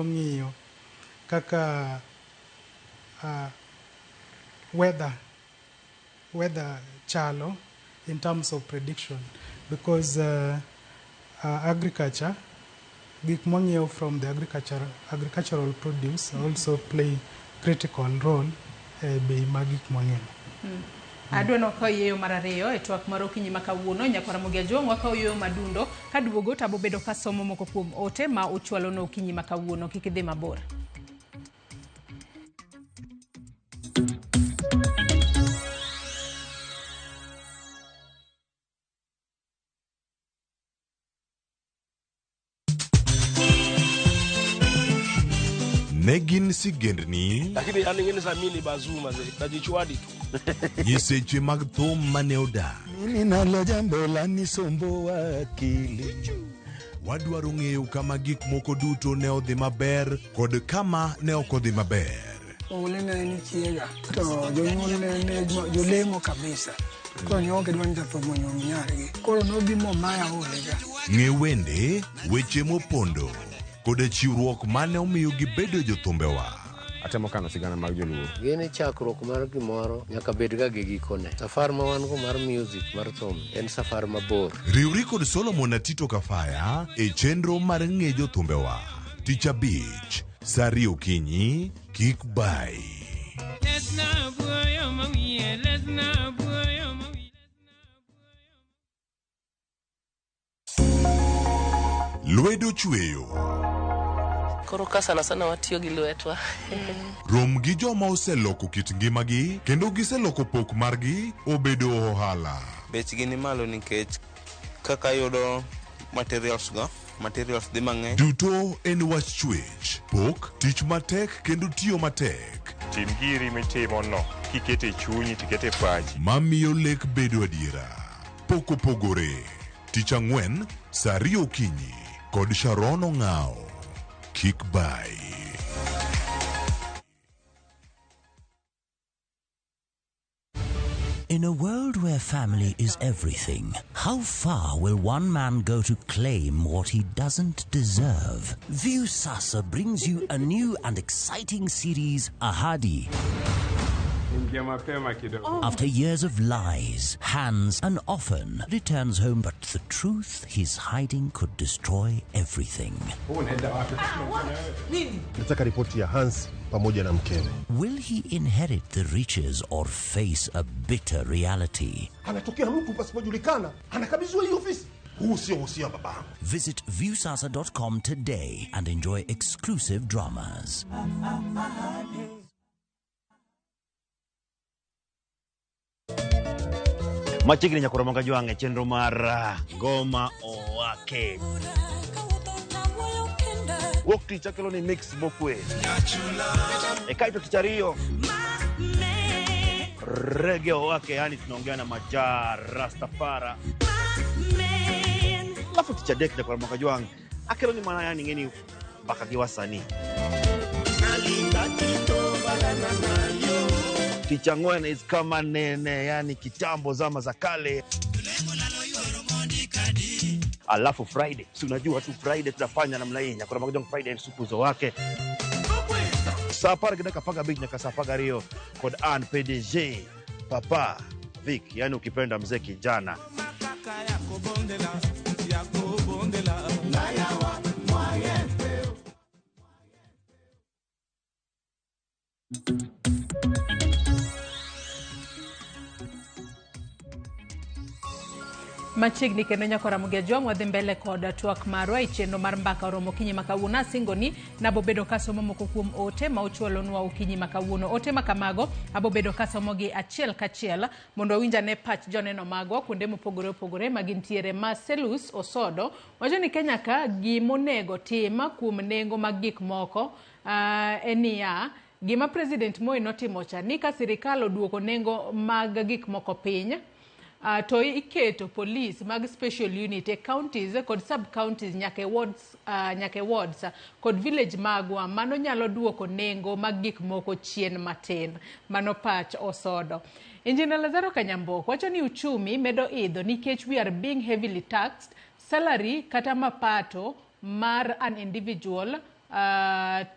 Speaker 1: ng'iyo kaka weather chalo in terms of prediction, because agriculture, gik mwang'iewo from the agricultural produce also play critical role e bei mag gik mwang'iewo.
Speaker 33: Adwa ni wakaw yieyo mar ariyo e twak mar okinyi ma kawuono. Nyakwar Ramogi Ajwang', wakaw yieyo madundo kaduogo to abobedo kasomo moko kuom ote ma uchwalo no okinyi ma kawuono. Kik idhi mabor.
Speaker 13: Ne gin sigendni
Speaker 2: Lakini yani ngine za mimi ni bazuma ze najichwadi tu.
Speaker 13: Nyiseche mag thum mane odak.
Speaker 3: Mimi nalo jambo la nisomboa akili.
Speaker 13: Wadwaro ng'eyo kama gik moko duto ne odhi maber kod kama ne ok odhi maber.
Speaker 11: Ole ne en chiega to jonyuol ne jolemo kabisa. Koro ne ok gidwa ni jathum onyuom nyargi. Koro nobi momaya olega.
Speaker 13: Ng'e wende, weche mopondo koda chiwruok mane omiyo gibedo jothumbewa.
Speaker 14: Atemo kano sigana mag joluo.
Speaker 15: Gini chakruok mar gimoro nyaka bed ga gi gikone. Safar ma wan go mar music mar thum en safar mabor.
Speaker 13: Riwri kod Solomon Atito Kafaya e chenro mar ng'e jothumbewa. Tich abich, sa 2 okinyi, kik bai. Lwedo chweyo.
Speaker 16: Koro ka sana sana watiyo gi lwetwa.
Speaker 13: Rom gi joma oseloko kit ngimagi kendo giseloko pok margi obedo ohala.
Speaker 17: Bechgi ni malo nikech kaka yudo materials go, materials dhi mang'eny.
Speaker 13: Duto en wach chwech, pok, tich matek kendo tiyo matek.
Speaker 25: Tim giri mitimo no, kikete e chunyi tikete e pachi.
Speaker 13: Mamiyo lek bedo adiera. Pok opogore. Tich ang'wen, sa 2 okinyi kod Sharon Ong'ao. Kik bai.
Speaker 18: In a world where family is everything, how far will one man go to claim what he doesn't deserve? Viusasa brings you a new and exciting series, Ahadi.
Speaker 25: Ingia mapema kidogo.
Speaker 18: After years of lies, Hans and often returns home, but the truth he's hiding could destroy everything.
Speaker 25: Unaenda wapi?
Speaker 19: Nataka ripoti ya Hans pamoja na mkewe.
Speaker 18: Will he inherit the riches or face a bitter reality?
Speaker 19: Anatokea mtu pasipojulikana, anakabidhiwa hii ofisi. Huu sio uhusia wa babangu.
Speaker 18: Visit viewsasa.com today and enjoy exclusive dramas.
Speaker 20: Machiegni nyakoro manga jwang' e chenro mar Ngoma Owake. Wuok tich akelo ni mix mokwe. E kaeto tich ariyo Reggae Owake, yani tunaongea na Maja Rastafara. Alafu tich adek nyakoro manga jwang' akelo ni mana yani ng'eni mbaka gi wasanii. Tich ang'wen is kama nene, yani kitambo zama za kale. Alafu Friday, si unajua tu Friday tunafanya namna hii. Nyakoro manga jwang' Friday supu zo wake. Saa 10:15 nyaka saa 12 kod Ann PDG Papa Vic, yani ukipenda mzee kijana.
Speaker 33: Machiegni kendo nyakora Ramogi Ajwang' wadhi mbele kod twak marwa e chenro mar mbaka oromo okinyi ma kawuono. Asingo ni nabobedo kasomo moko kuom ote ma uchwalonwa okinyi ma kawuono. Ote ma kamago abobedo kasomogi achiel kachiel mondo wawinj ane pach joneno magwa kuonde mopogore opogore ma gintiere. Marcellus Osodo wacho ni Kenya ka gimonego tim kuom nengo mag gik moko en niya Gima President Moi notimo cha ni ka sirikal oduoko nengo mag gik moko piny, to iketo police mag special unit e counties kod sub counties nyaka e wards, nyaka e wards kod village magwa. Mano nyalo duoko nengo mag gik moko chien matin. Mano pach Osodo. Engineer Lazaro Kanyambok wacho ni uchumi medo idho nikech we are being heavily taxed. Salary kata mapato mar an individual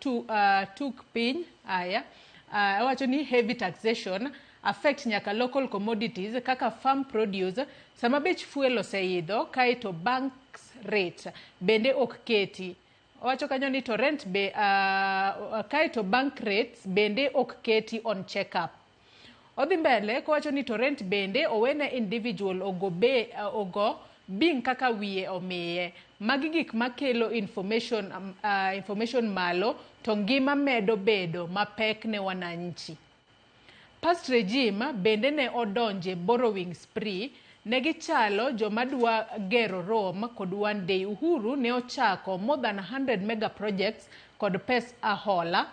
Speaker 33: took piny. Aya, owacho ni heavy taxation affect nyaka local commodities kaka farm produce. Sama bech fuel oseidho, kaeto banks rate bende ok keti. Owacho kanyo ni to rent be, kaeto bank rates bende ok keti on check up. Odhi mbele kowacho ni to rent bende owene individual ogo, be, ogo bing kaka wiye omiye. Magi gik makelo information malo to ngima medo bedo mapek ne wananchi. Past regime bende ne odonje borrowing spree. Ne gichalo joma dwa gero Rome kod one day. Uhuru ne ochako more than 100 mega projects kod pes ahola.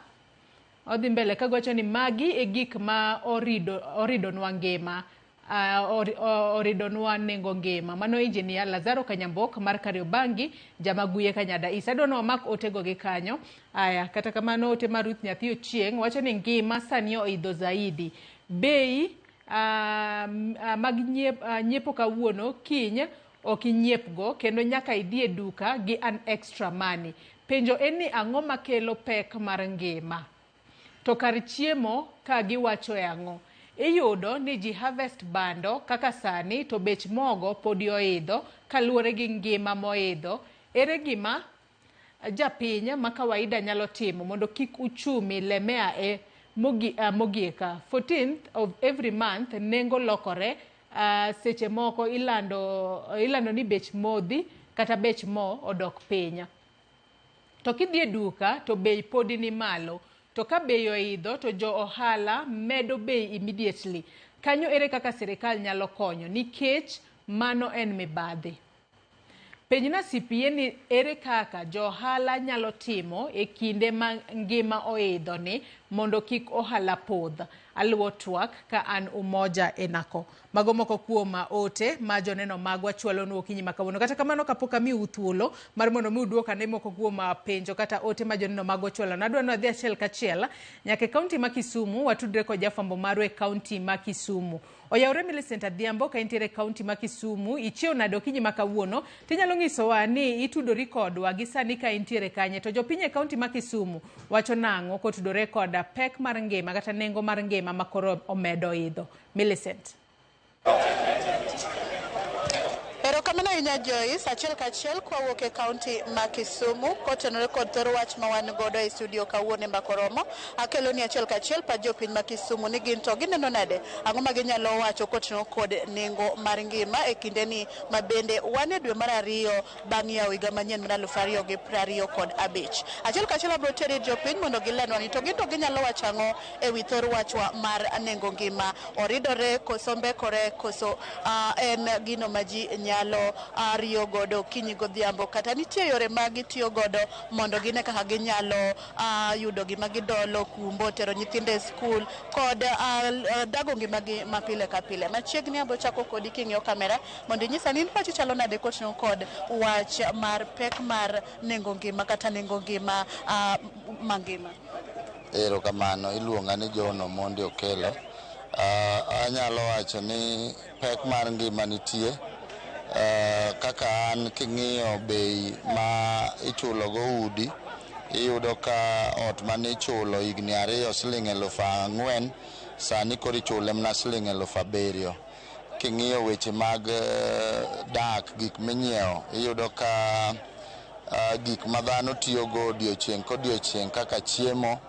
Speaker 33: Odhi mbele kagowacho ni magi e gik ma orido, oridonwa ngima, oridonwa nengo ngima. Mano Engineer Lazaro Kanyambok mar Kariobangi, Jamaguye Kanyada East. Adwa ni wamak otego gi kanyo. Aya, kata kamano ote mar Ruth Nyathi Ochieng' wacho ni ngima sani oidho zaidi. Bei mag nyiepo kawuono kiny ok inyiepgo kendo nyaka idhi e duka gi an extra money. Penjo en ni ang'o makelo pek mar ngima? To kar chiemo ka giwacho e ang'o? Iyudo ni ji harvest bando kaka sani to bech mogo podi oidho kaluwore gi ngima moidho. Ere gima japiny ma kawaida nyalo timo mondo kik uchumi lemea e mogik? 14th of every month nengo lokore. Seche moko ilando ni bech modhi kata bech mo odok piny. To kidhi e duka to bei podi ni malo. To ka bei oidho to jo ohala medo bei immediately. Kanyo ere kaka sirikal nyalo konyo nikech mano en mibadhi. Penjna CPA ni ere kaka jo ohala nyalo timo e kinde ma ngima oidho ni mondo kik ohala podh. Aluwo twak ka an Umoja Enako. Mago moko kuom ote ma joneno magwa chwalonu okinyi ma kawuono. Kata kamano kapok amiu thuolo mar mondo mi uduok ane moko kuom penjo kata ote ma joneno magwa chwalonu. Adwa ni wadhi achiel kachiel nyaka e kaunti ma Kisumu, watudre kod jafwambo marwa e kaunti ma Kisumu. Oyawre Millicent Adhiambo ka intiere e kaunti ma Kisumu, ichiew nade okinyi ma kawuono? Tinyalo nyisowa ni itudori kodwa gi sani ka intiere kanye, to jopiny e kaunti ma Kisumu wacho nang'o kotudore kod pek mar ngima kata nengo mar ngima ma koro omedo idho? Millicent.
Speaker 6: Erokamano ahinya Joyce. Achiel kachiel kwawuok e kaunti ma Kisumu kotenore kod thor wach ma wan godo e studio kawuono e Mbaka Oromo, akelo ni achiel kachiel pa jopiny ma Kisumu ni gin to gineno nade, ang'o ma ginyalo wacho kotenore kod nengo mar ngima e kindeni ma bende wan e dwe mar ariyo bang' yawo higa manyien mar 2025. Achiel kachiel abiro teri jopiny mondo gilenwa ni to gin to ginyalo wacho ang'o e wi thor wachwa mar nengo ngima, oridore koso mbekore koso en gino ma ji nyalo riyo godo okinyi godhiambo, kata nitie yore ma gitiyo godo mondo gine kaka ginyalo yudo gima gidolo, kumbo, tero nyithindo e skul kod dago ngimagi ma pile ka pile. Machiegni abo chako kodi king'iyo kamera mondo inyisa ni in pachi chalo nade koting'o kod wach mar pek mar nengo ngima kata nengo ngima mangima.
Speaker 7: Erokamano, iluonga ni John Omondi Okelo. Anyalo wacho ni pek mar ngima nitie. Kaka an king'iyo bei ma ichulo go udi, iyudo ka ot mane ichulo higni 2 siling 4,000, sani koro ichule mana siling 7,000. King'iyo weche mag dak, gik minyiewo, iyudo ka gik ma dhano tiyogo odiochieng' kodiochieng' kaka chiemo,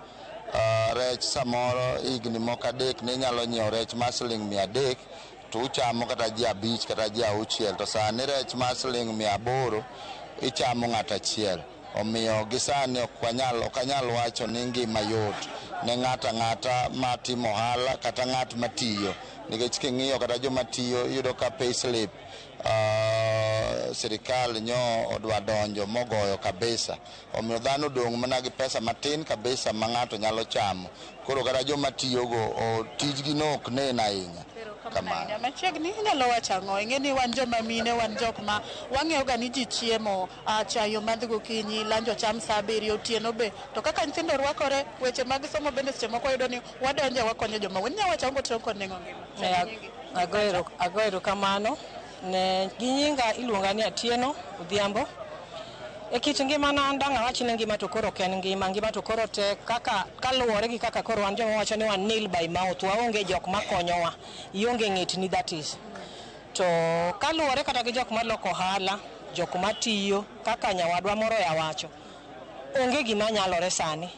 Speaker 7: rech samoro higni moko 3 ne inyalo nyiewo rech mar siling 300 to uchamo kata ji 5 kata ji 6, to sani rech mar siling 800 ichamo ng'ato achiel. Omiyo gi sani ok anyal wacho ni ngima yot ne ng'ato ang'ata matimo ohala kata ng'at matiyo, nikech king'iyo kata joma tiyo iyudo ka payslip sirikal nyo odwa donjo mogoyo kabisa. Omiyo dhano odong' mana gi pesa matin kabisa ma ng'ato nyalo chamo. Koro kata joma tiyogo tijgi no ok nen ahinya. Kamano.
Speaker 6: Machiegni inyalo wacho ang'o? Ing'e ni wan joma mine, wan jok ma wang'eyo ga ni ji chiemo, chai omadh gokinyi, lunch ocham saa 7, otieno be. To kaka nyithindo rwakore, weche mag somo bende seche moko wayudo ni wadonje wakonyo joma wuon. Inyalo wacho ang'o kotenore kod nengo ngima?
Speaker 16: Ago erokamano ne gi nyinga iluonga ni Atieno Odhiambo. E kit ngimana an dang' awach ni ngima to koro ok en ngima, ngima to koro tek kaka kaluwore gi kaka koro wan joma wacho ni wan nil by mouth, waonge jok makonyowa, ionge ng'etni that is. To kaluwore kata gi jok maloko ohala, jok matiyo kaka nyawadwa moro ya wacho, onge gima nyalore sani.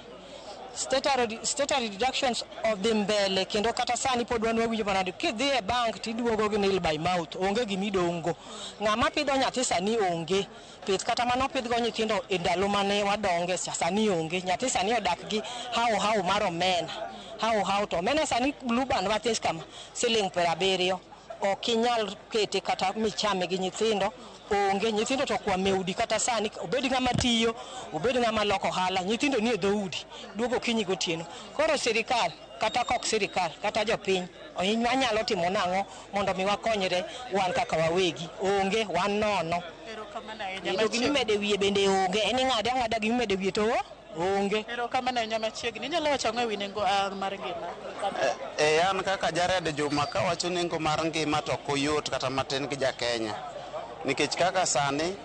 Speaker 16: Statutory deductions odhi mbele kendo kata sani pod wan wawinjo mana kidhi e bank tiduogo gi nil by mouth, onge gimidong'go. Ng'ama pidho nyathi sani onge. Pith kata mano pidhgo nyithindo e ndalo mane wadonge sani onge. Nyathi sani odak gi hao hao mar omena. Hao hao to omena sani blue band mathis kama siling 70. Ok inyal kete kata michame gi nyithindo. Onge nyithindo to kwame udi kata sani obed ng'ama tiyo, obed ng'ama loko ohala, nyithindo nie dhoudi duogo okinyi gotieno. Koro sirikal kata kok sirikal kata jopiny wanyalo timo nang'o mondo mi wakonyre wan kaka wawegi? Onge, wan nono. Kendo gimimede wiye bende onge, en ing'ade ang'ada gimimede wiye to onge.
Speaker 6: Erokamano ahinya machiegni. Inyalo wacho ang'o ewi nengo mar ngima?
Speaker 8: An kaka Jared Juma kawacho nengo mar ngima to ok oyot kata matin gi ja Kenya. Nikech kaka sani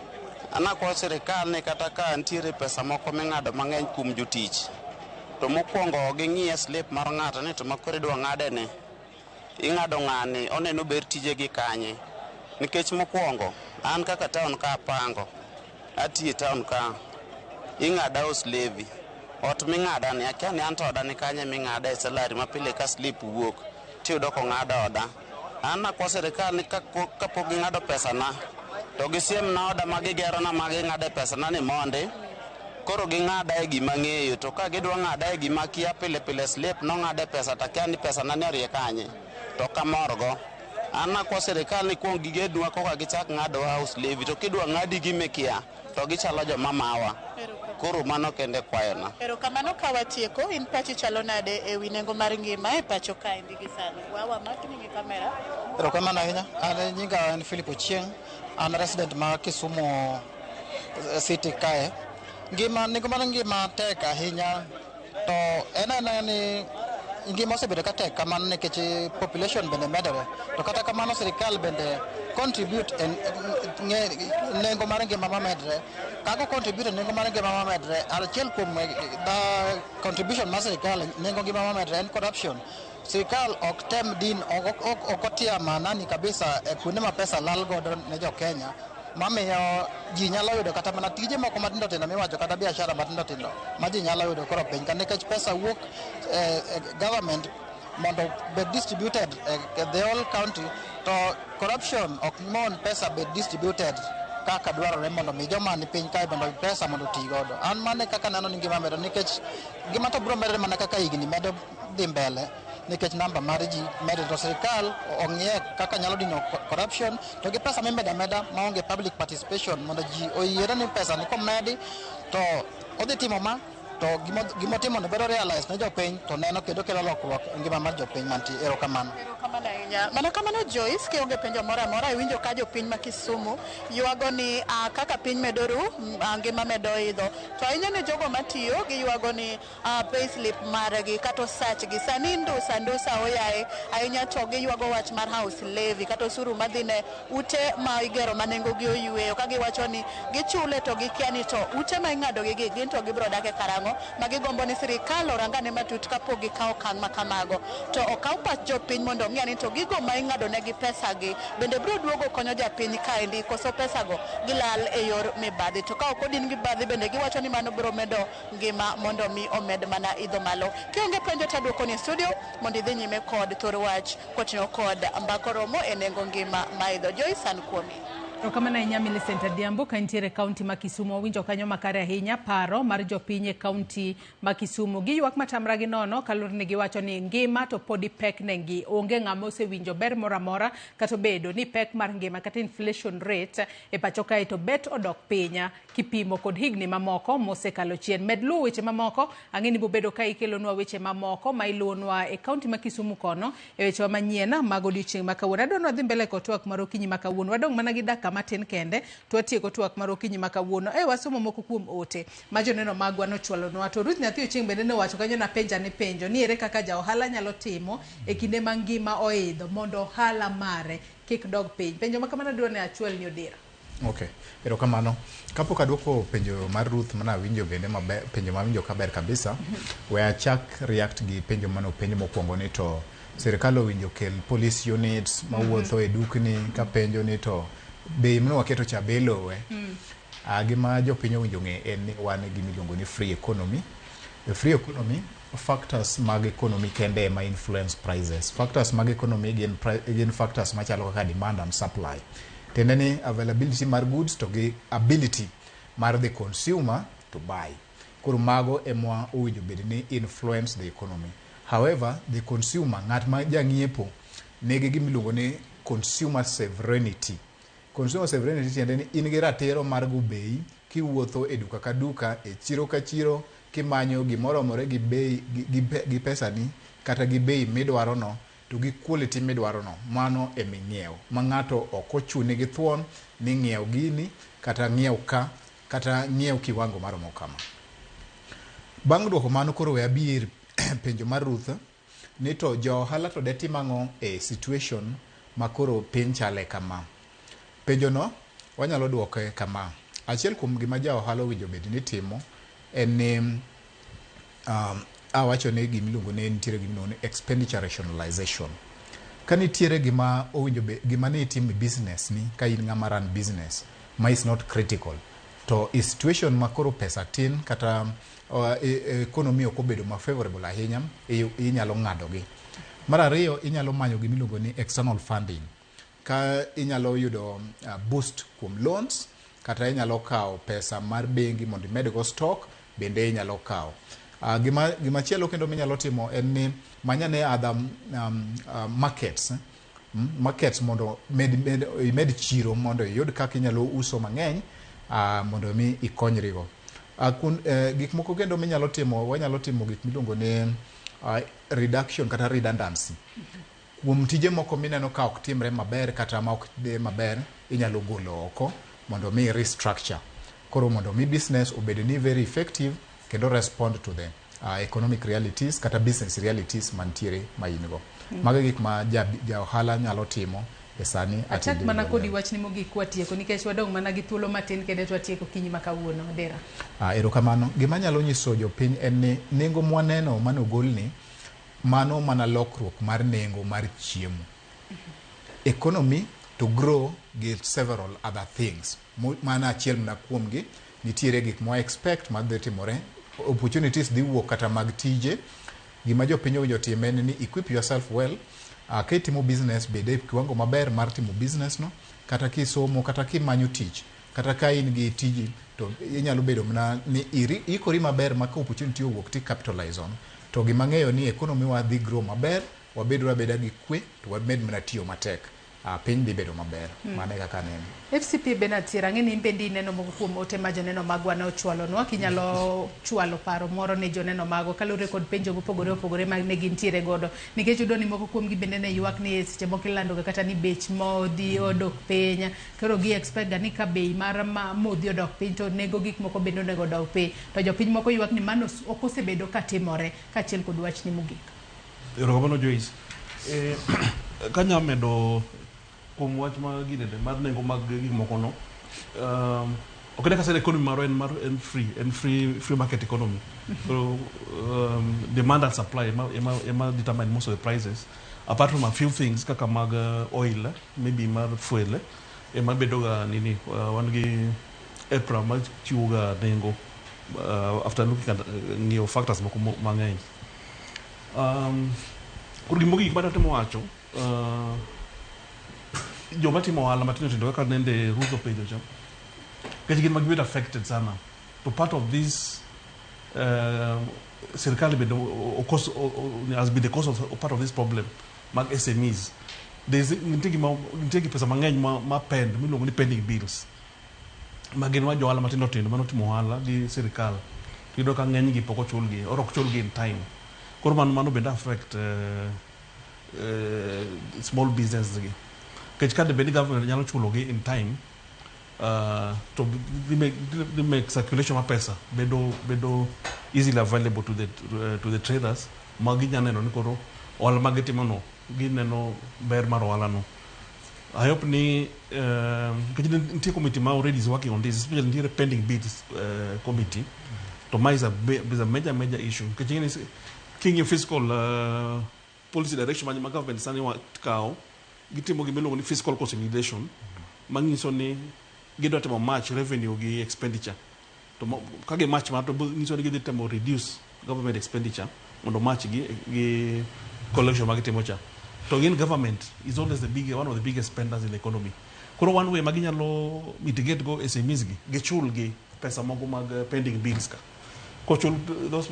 Speaker 8: anakwayo sirikal ni kata ka nitiere pesa moko ming'ado mang'eny kuom jotich, to mokwongo ging'iye slip mar ng'ato ni to ma koro idwa ng'ade ni, ing'ado ng'ani oneno ber tije gi kanye. Nikech mokwongo an kaka town ka apango, atiyo e town ka, ing'ada house levy. Ot ming'ada ni akia ni anto oda ni kanye ming'ada e salary ma pile ka slip wuok tiyudo kong'ad oda. An nakwa sirikal ni kapok ging'ado pesana to gisiemna oda ma gigerona ma ging'ade pesana ni mondi koro ging'ada e gima ang'eyo to ka gidwa ng'ada e gima akia pile pile slip nong'ade pesa to akia ni pesana ni orie kanye to ok amorgo. An nakwa sirikal ni kuong gigednwa koka gichak ng'adowa house levy to kidwa ng'adi gimikia to gichalo joma mawa. Koro mano kende kwayona.
Speaker 6: Erokamano ka watieko, in pachi chalo nade ewi nengo mar ngima e pacho kaendi gi sani? Wawa makni gi kamera.
Speaker 9: Erokamano ahinya. An nyinga en Philip Ochieng'. An resident ma Kisumu City kae. Ngima, nengo mar ngima tek ahinya to en aena ni ngima osebedo ka tek kamano nikech population bende medore. To kata kamano sirikal bende contribute e nengo mar ngima mamedre. Kaka contribute e nengo mar ngima mamedre, achiel kuom contribution mar sirikal nengo ngima mamedre en corruption. Sirikal ok tem din ok otia maanani kabisa e kuonde ma pesa lal godo ne jo Kenya mamiyo ji nyalo yudo kata mana tije moko matindo tindo miwacho kata biashara matindo tindo ma ji nyalo yudo koro piny ka nikech pesa wuok government mondo bed distributed the whole country to corruption ok mon pesa bed distributed kaka dwarore mondo mi joma ni piny kae mondo pesa mondo oti godo. An mano e kaka aneno ni ngima medo nikech ngima to biro medore mana kaka higni medo dhi mbele nikech namba mar ji medore to sirikal ong'iye kaka nyalo dino corruption to gi pesa mimedo ameda maonge public participation mondo ji oyiere ni pesa ni komedi to odhi timo ma to gimotimo no bedo realize ne jopiny to neno kendo kelo lokruok e ngima mar jopiny mantie. Erokamano.
Speaker 6: Erokamano ahinya. Mana kamano Joyce, kionge penjo moro amora, iwinjo ka jopiny ma Kisumu ywago ni kaka piny medo ru, ngima medo idho. To ahinya ne jogo matiyo, giywago ni payslip margi kata osachgi sani ndusa ndusa oyaye ahinya to giywago wach mar house levy kata osuru madhi ne ute ma igero ma nengo gi oyweyo ka giwacho ni gichule to gikia ni to ute ma ing'ado gi gi gin to gibiro dak e karang'o ma gigombo ni sirikal orangane matut kapok gikawo okang' ma kamago. To okaw pach jopiny mondo ong'e ni to gigo ma ing'ado negi pesa gi bende biro duogo konyo japiny kaendi koso pesago gilal e yor mibadhi. To ka ok odin mibadhi bende giwacho ni mano biro medo ngima mondo mi omed mana idho malo. Kionge penjo to aduoko ni e studio mondo idhi nyime kod thor wach koting'o kod mbaka oromo e nengo ngima ma idho. Joyce, an kuomi.
Speaker 33: Erokamano ahinya Millicent Adhiambo ka intiere e kaunti ma Kisumu. Wawinjo kanyo makare ahinya paro mar jopiny e kaunti ma Kisumu. Giywak matamra gi nono kaluwore ni giwacho ni ngima to podi pek negi. Onge ng'ama osewinjo ber moro amora kata obedo ni pek mar ngima kata inflation rate e pacho kae to bet odok piny kipimo kod higni mamoko mosekalo chien. Med luwo weche mamoko, ang'e ni bobedo ka ikelonwa weche mamoko ma iluwonwa e kaunti ma Kisumu kono e wechewa manyien mag odiochieng' ma kawuono. Adwa ni wadhi mbele kod twak mar okinyi ma kawuono. Wadong' mana gi dakika matin kende to watieko twak mar okinyi ma kawuono. E wasomo moko kuom ote ma joneno magwa nochwalonwa. To Ruth Nyathi Ochieng' bende nowacho kanyo napenja ni penjo ni ere kaka ja ohala nyalo timo e kinde ma ngima oidho mondo ohala mare kik dog piny. Penjo ma kamano adwa ni achwal ni Odera.
Speaker 4: Okay, erokamano. Kapok aduoko penjo mar Ruth mana awinjo bende maber, penjo mawinjo kaber kabisa, we achak react gi penjo mane openj mokwongo ni to sirikal owinjo kel police units mawuotho e dukni ka penjo ni to bei mane waketo cha be iluwe. Gima jopiny owinjo ng'e en ni wan gi gima iluongo ni free economy. E free economy, factors mag economy kende ema influence prices. Factors mag economy gin factors machalo kaka demand and supply. Tiende ni availability mar goods to gi ability mar the consumer to buy. Koro mago ema owinjo bed ni influence the economy. However, the consumer, ng'at ma jang'iepo, nigi gima iluongo ni consumer sovereignty. Consumer sovereignty tiende ni in gi ratiro mar go bei kiwuotho e duka ka duka, e chiro ka chiro, kimanyo gimoromore gi bei gi pesani kata gi bei midwaro no to gi quality midwaro no, mano eming'iewo. Ma ng'ato ok ochuni gi thuon ni ng'iew gini kata ng'iew ka kata ng'iew kiwango maromo kama. Bang' duoko mano koro we abi ir penjo mar Ruth ni to jo ohala to detim ang'o e situation ma koro piny chale kama. Penjo no wanyalo duoke kama. Achiel kuom gima ja ohala owinjo bed ni timo en ni awacho ni gima iluongo ni nitiere gima iluongo ni expenditure rationalization. Ka nitiere gima owinjo be, gima ne itimo e business ni ka in ng'ama run business ma is not critical to e situation ma koro pesa tin kata economy ok obedo ma favorable ahinya, inyalo ng'ado gi. Mar ariyo, inyalo manyo gima iluongo ni external funding. Ka inyalo yudo boost kuom loans kata inyalo kawo pesa mar bengi mondo imed go stock bende inyalo kawo. Gima chielo kendo minyalo timo en ni manyane other markets, markets mondo imed chiro mondo iyud kaka inyalo uso mang'eny mondo mi ikonyrigo. Gik moko kendo minyalo timo, wanyalo timo gik miluongo ni reduction kata redundancy. Kuom tije moko mineno ka ok timre maber kata ma ok dhi maber, inyalo golo oko mondo mi restructure. Koro mondo mi business obed ni very effective kendo respond to the economic realities kata business realities mantiere ma in go. Mago e gik ma ja ohala nyalo timo e sani at
Speaker 33: Achak mana
Speaker 4: individual
Speaker 33: kodi
Speaker 4: level.
Speaker 33: Wachni mogik kwatieko nikech wadong' mana gi thuolo matin kende to watieko kinyi ma kawuono. Odera.
Speaker 4: Erokamano. Gima anyalo nyiso jopiny en ni nengo mwaneno manogolni, mano mana lokruok mar nengo mar chiemo. Economy to grow gi several other things. Mano achiel mana kuomgi, nitiere gik mwa expect madhi timore, opportunities dhi wuok kata mag tije. Gima jopiny owinjo otim en ni equip yourself well. Kitimo business, bed e kiwango maber mar timo business no, kata kisomo, kata kimanyo tich, kata ka in gi tiji, to inyalo bedo mana ni ikori maber ma ka opportunity owuok ti capitalize on. To gima ang'eyo ni economy wa dhi grow maber, wabedo abeda gi kwe, to wamed mana tiyo matek. Piny dhi bedo maber. Mano e kaka aneno.
Speaker 33: FCP Bernard Sira, ang'e ni in bende ineno moko kuom ote ma joneno magwa ne ochwalonwa. Kinyalo chwalo paro moro ne joneno magwa kaluwore kod penjo mopogore opogore ma ne gintiere godo. Nikech yudo ni moko kuom gi bende ne ywak ni seche moko ilando ga kata ni bech modhi odok piny. Koro gi expect ga ni ka bei mar modhi odok piny to nengo gik moko bende onego odok piny. To jopiny moko ywak ni mano ok osebedo ka timore kaachiel kod wachni mogik.
Speaker 5: Erokamano Joyce. Kanya medo kuom wach mar ginene mar nengo mag gik moko no. Ok ne kaka economy marwa en mar en free en free free market economy. So demand and supply ema determine most of the prices. Apart from a few things kaka mag oil, maybe mar fuel, ema bedo ga nini, wan gi EPRA ma chiwo ga nengo after looking at ng'iyo factors moko mang'eny. Koro gimogik ma datemo wacho, Joma timo ohala matindo tindo kaka nende Ruth openjo cha, nikech gin ma gibet affected sana. To part of this sirkal bende has been the cause of part of this problem mag SMEs. There's nitie gima nitie gi pesa mang'eny ma pend miluongo ni pending bills ma gin ma jo ohala matindo tindo manotimo ohala gi sirkal, iyudo ka ng'eny gi pok ochulgi or ok chulgi in time. Koro mano bende affect small business gi, nikech ka debed ni government nyalo chulogi in time, to dhi make circulation mar pesa bedo easily available to the traders, ma ginya neno ni koro ohala ma gitimo no gineno ber mar ohala no. I hope ni nikech nitie committee ma already is working on this, especially nitiere pending bills committee, to ma is a major issue, nikech ing'e ni king'iyo fiscal policy direction ma government sani kawo, gitimo gima iluongo ni fiscal consolidation, manyiso ni gidwa timo match revenue gi expenditure. To ka gi match mar, to nyiso ni gidhi temo reduce government expenditure mondo match gi collection ma gitimo cha. To again, government is always one of the biggest spenders in the economy. Koro one way ma ginyalo mitigate go SMEs gi, gichul gi pesa moko mag pending bills ka. Kochul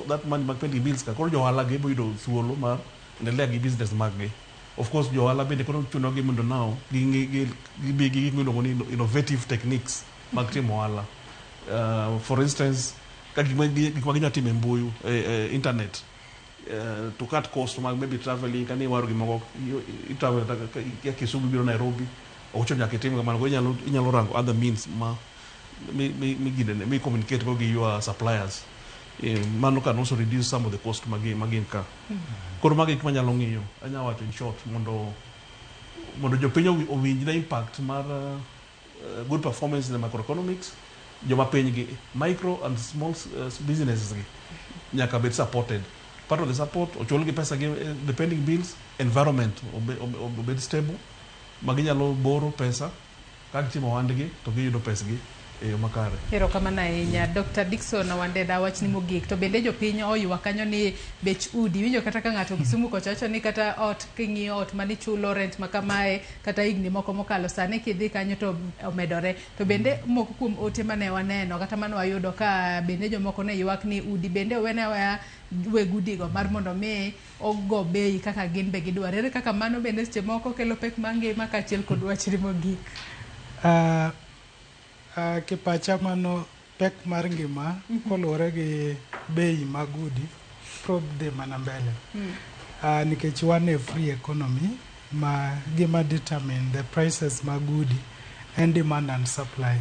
Speaker 5: that money mag pending bills ka, koro jo ohala gi bo yudo thuolo mar endelea gi business mag gi. Of course, jo ohala bende koro chuno gi mondo now gibi gi gik miluongo ni innovative techniques mag timo ohala. For instance, ka gik ma ginyalo timo e mbui, internet, to cut cost mag maybe traveling. Kani iwaro gimoko, i travel ya Kisumu biro Nairobi, ok ochuno nyaka itim kamano. Koro inyalo rango other means ma mi ginene mi communicate go gi your suppliers. Mano can also reduce some of the cost magin ka. Koro mago gik manyalo ng'iyo, anyalo wacho in short, mondo jopiny owinj the impact mar good performance in the macroeconomics. Joma piny gi micro and small businesses gi nyaka bed supported. Part of the support, ochul gi pesa gi the pending bills, environment obed stable ma ginyalo boro pesa ka gitimo ohandgi to giyudo pesgi e yo makare.
Speaker 33: Erokamano ahinya, Dr. Dickson Wandeda. Wachni mogik, to bende jopiny oywak kanyo ni bech udi winjo kata ka ng'ato Kisumu kocha wacho ni kata ot king'iyo ot manichulo rent ma kamae kata higni moko mokalo, sani kidhi kanyo to omedore. To bende moko kuom ote mane waneno kata mane wayudo ka bende jomoko ne ywak ni udi bende owene aweya weg udigo mar mondo mi ogo bei kaka gin be gidwaro. Ere kaka mano bende seche moko kelo pek mar ngima kaachiel kod wachni mogik?
Speaker 1: Kipacha mano pek mar ngima koluwore gi bei mag udi pro dhi mana mbele. Nikech wan e free economy ma gima determine the prices mag udi en demand and supply.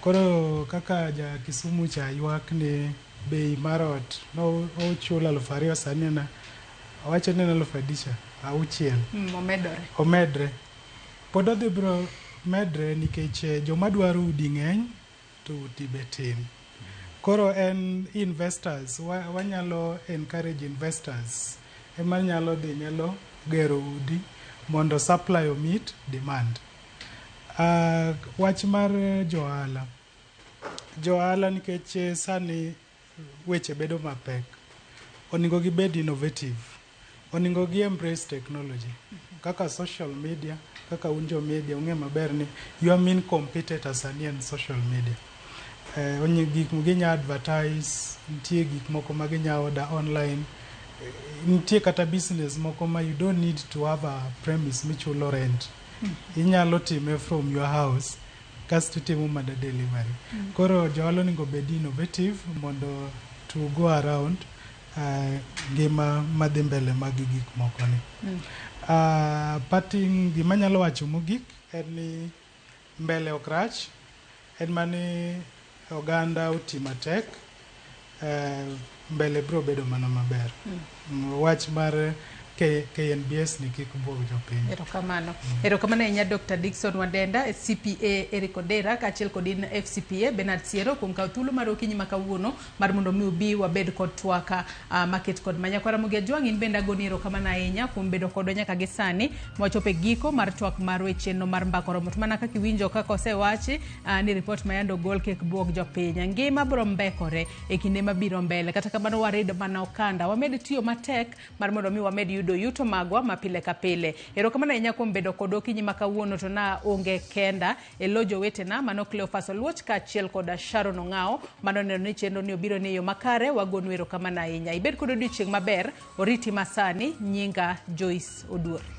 Speaker 1: Koro kaka ja Kisumu cha ywak ni bei mar ot no ochulo 2000, sani en owacho ni en 56,000.
Speaker 33: Omedore.
Speaker 1: Omedre. Pod odhi biro medre nikech joma dwaro udi ng'eny to udi be tin. Koro en investors, wanyalo encourage investors ema nyalo dhi nyalo gero udi mondo supply o meet demand. Wach mar johala, johala nikech sani weche bedo mapek, onego gibed innovative, onego gi embrace technology kaka social media. Kaka un jo media ung'e maber ni your main competitor sani en social media. Onye gik ginya advertise, nitie gik moko ma ginya order online. Nitie kata business moko ma you don't need to have a premise michulo rent, inyalo time from your house kasto itimo mana delivery. Koro johala onego bed innovative mondo to go around ngima madhi mbele mag gik moko ni. Parting gima anyalo wacho mogik en ni mbele ok rach, en mani oganda oti matek, mbele biro bedo mana maber. Wach mar KNBS ni kik buog jopiny.
Speaker 33: Erokamano. Erokamano ahinya, Dr. Dickson Wandenda, CPA Eric Odera, kaachiel kod in FCPA Bernard Siero, kuom kawo thuolo mar okinyi ma kawuono mar mondo mi ubi wabed kod twaka maket kod manyakwara Ramogi Ajwang'. In bende agoni erokamano ahinya kuom bedo kodwa nyaka gi sani mwachopo e giko mar twak marwa e chenro mar Mbaka Oromo. To mana kaka iwinjo kaka osewachi ni ripot ma yande ogol kik buog jopiny. Ngima biro mbekore e kinde mabiro mbele. Kata kamano warid mana okanda. Wamed tiyo matek mar mondo mi wamed yudo yudo yuto magwa ma pile ka pile. Erokamano ahinya kuom bedo kodwa okinyi ma kawuono to na onge kenda e lo jowetena mano Cleophas Oluoch kaachiel koda Sharon Ong'ao mano neno ni chenro ni obiro ni e yo makare wagonu erokamano ahinya. Ibed kod odiochieng' maber, oriti masani, nyinga Joyce Oduor.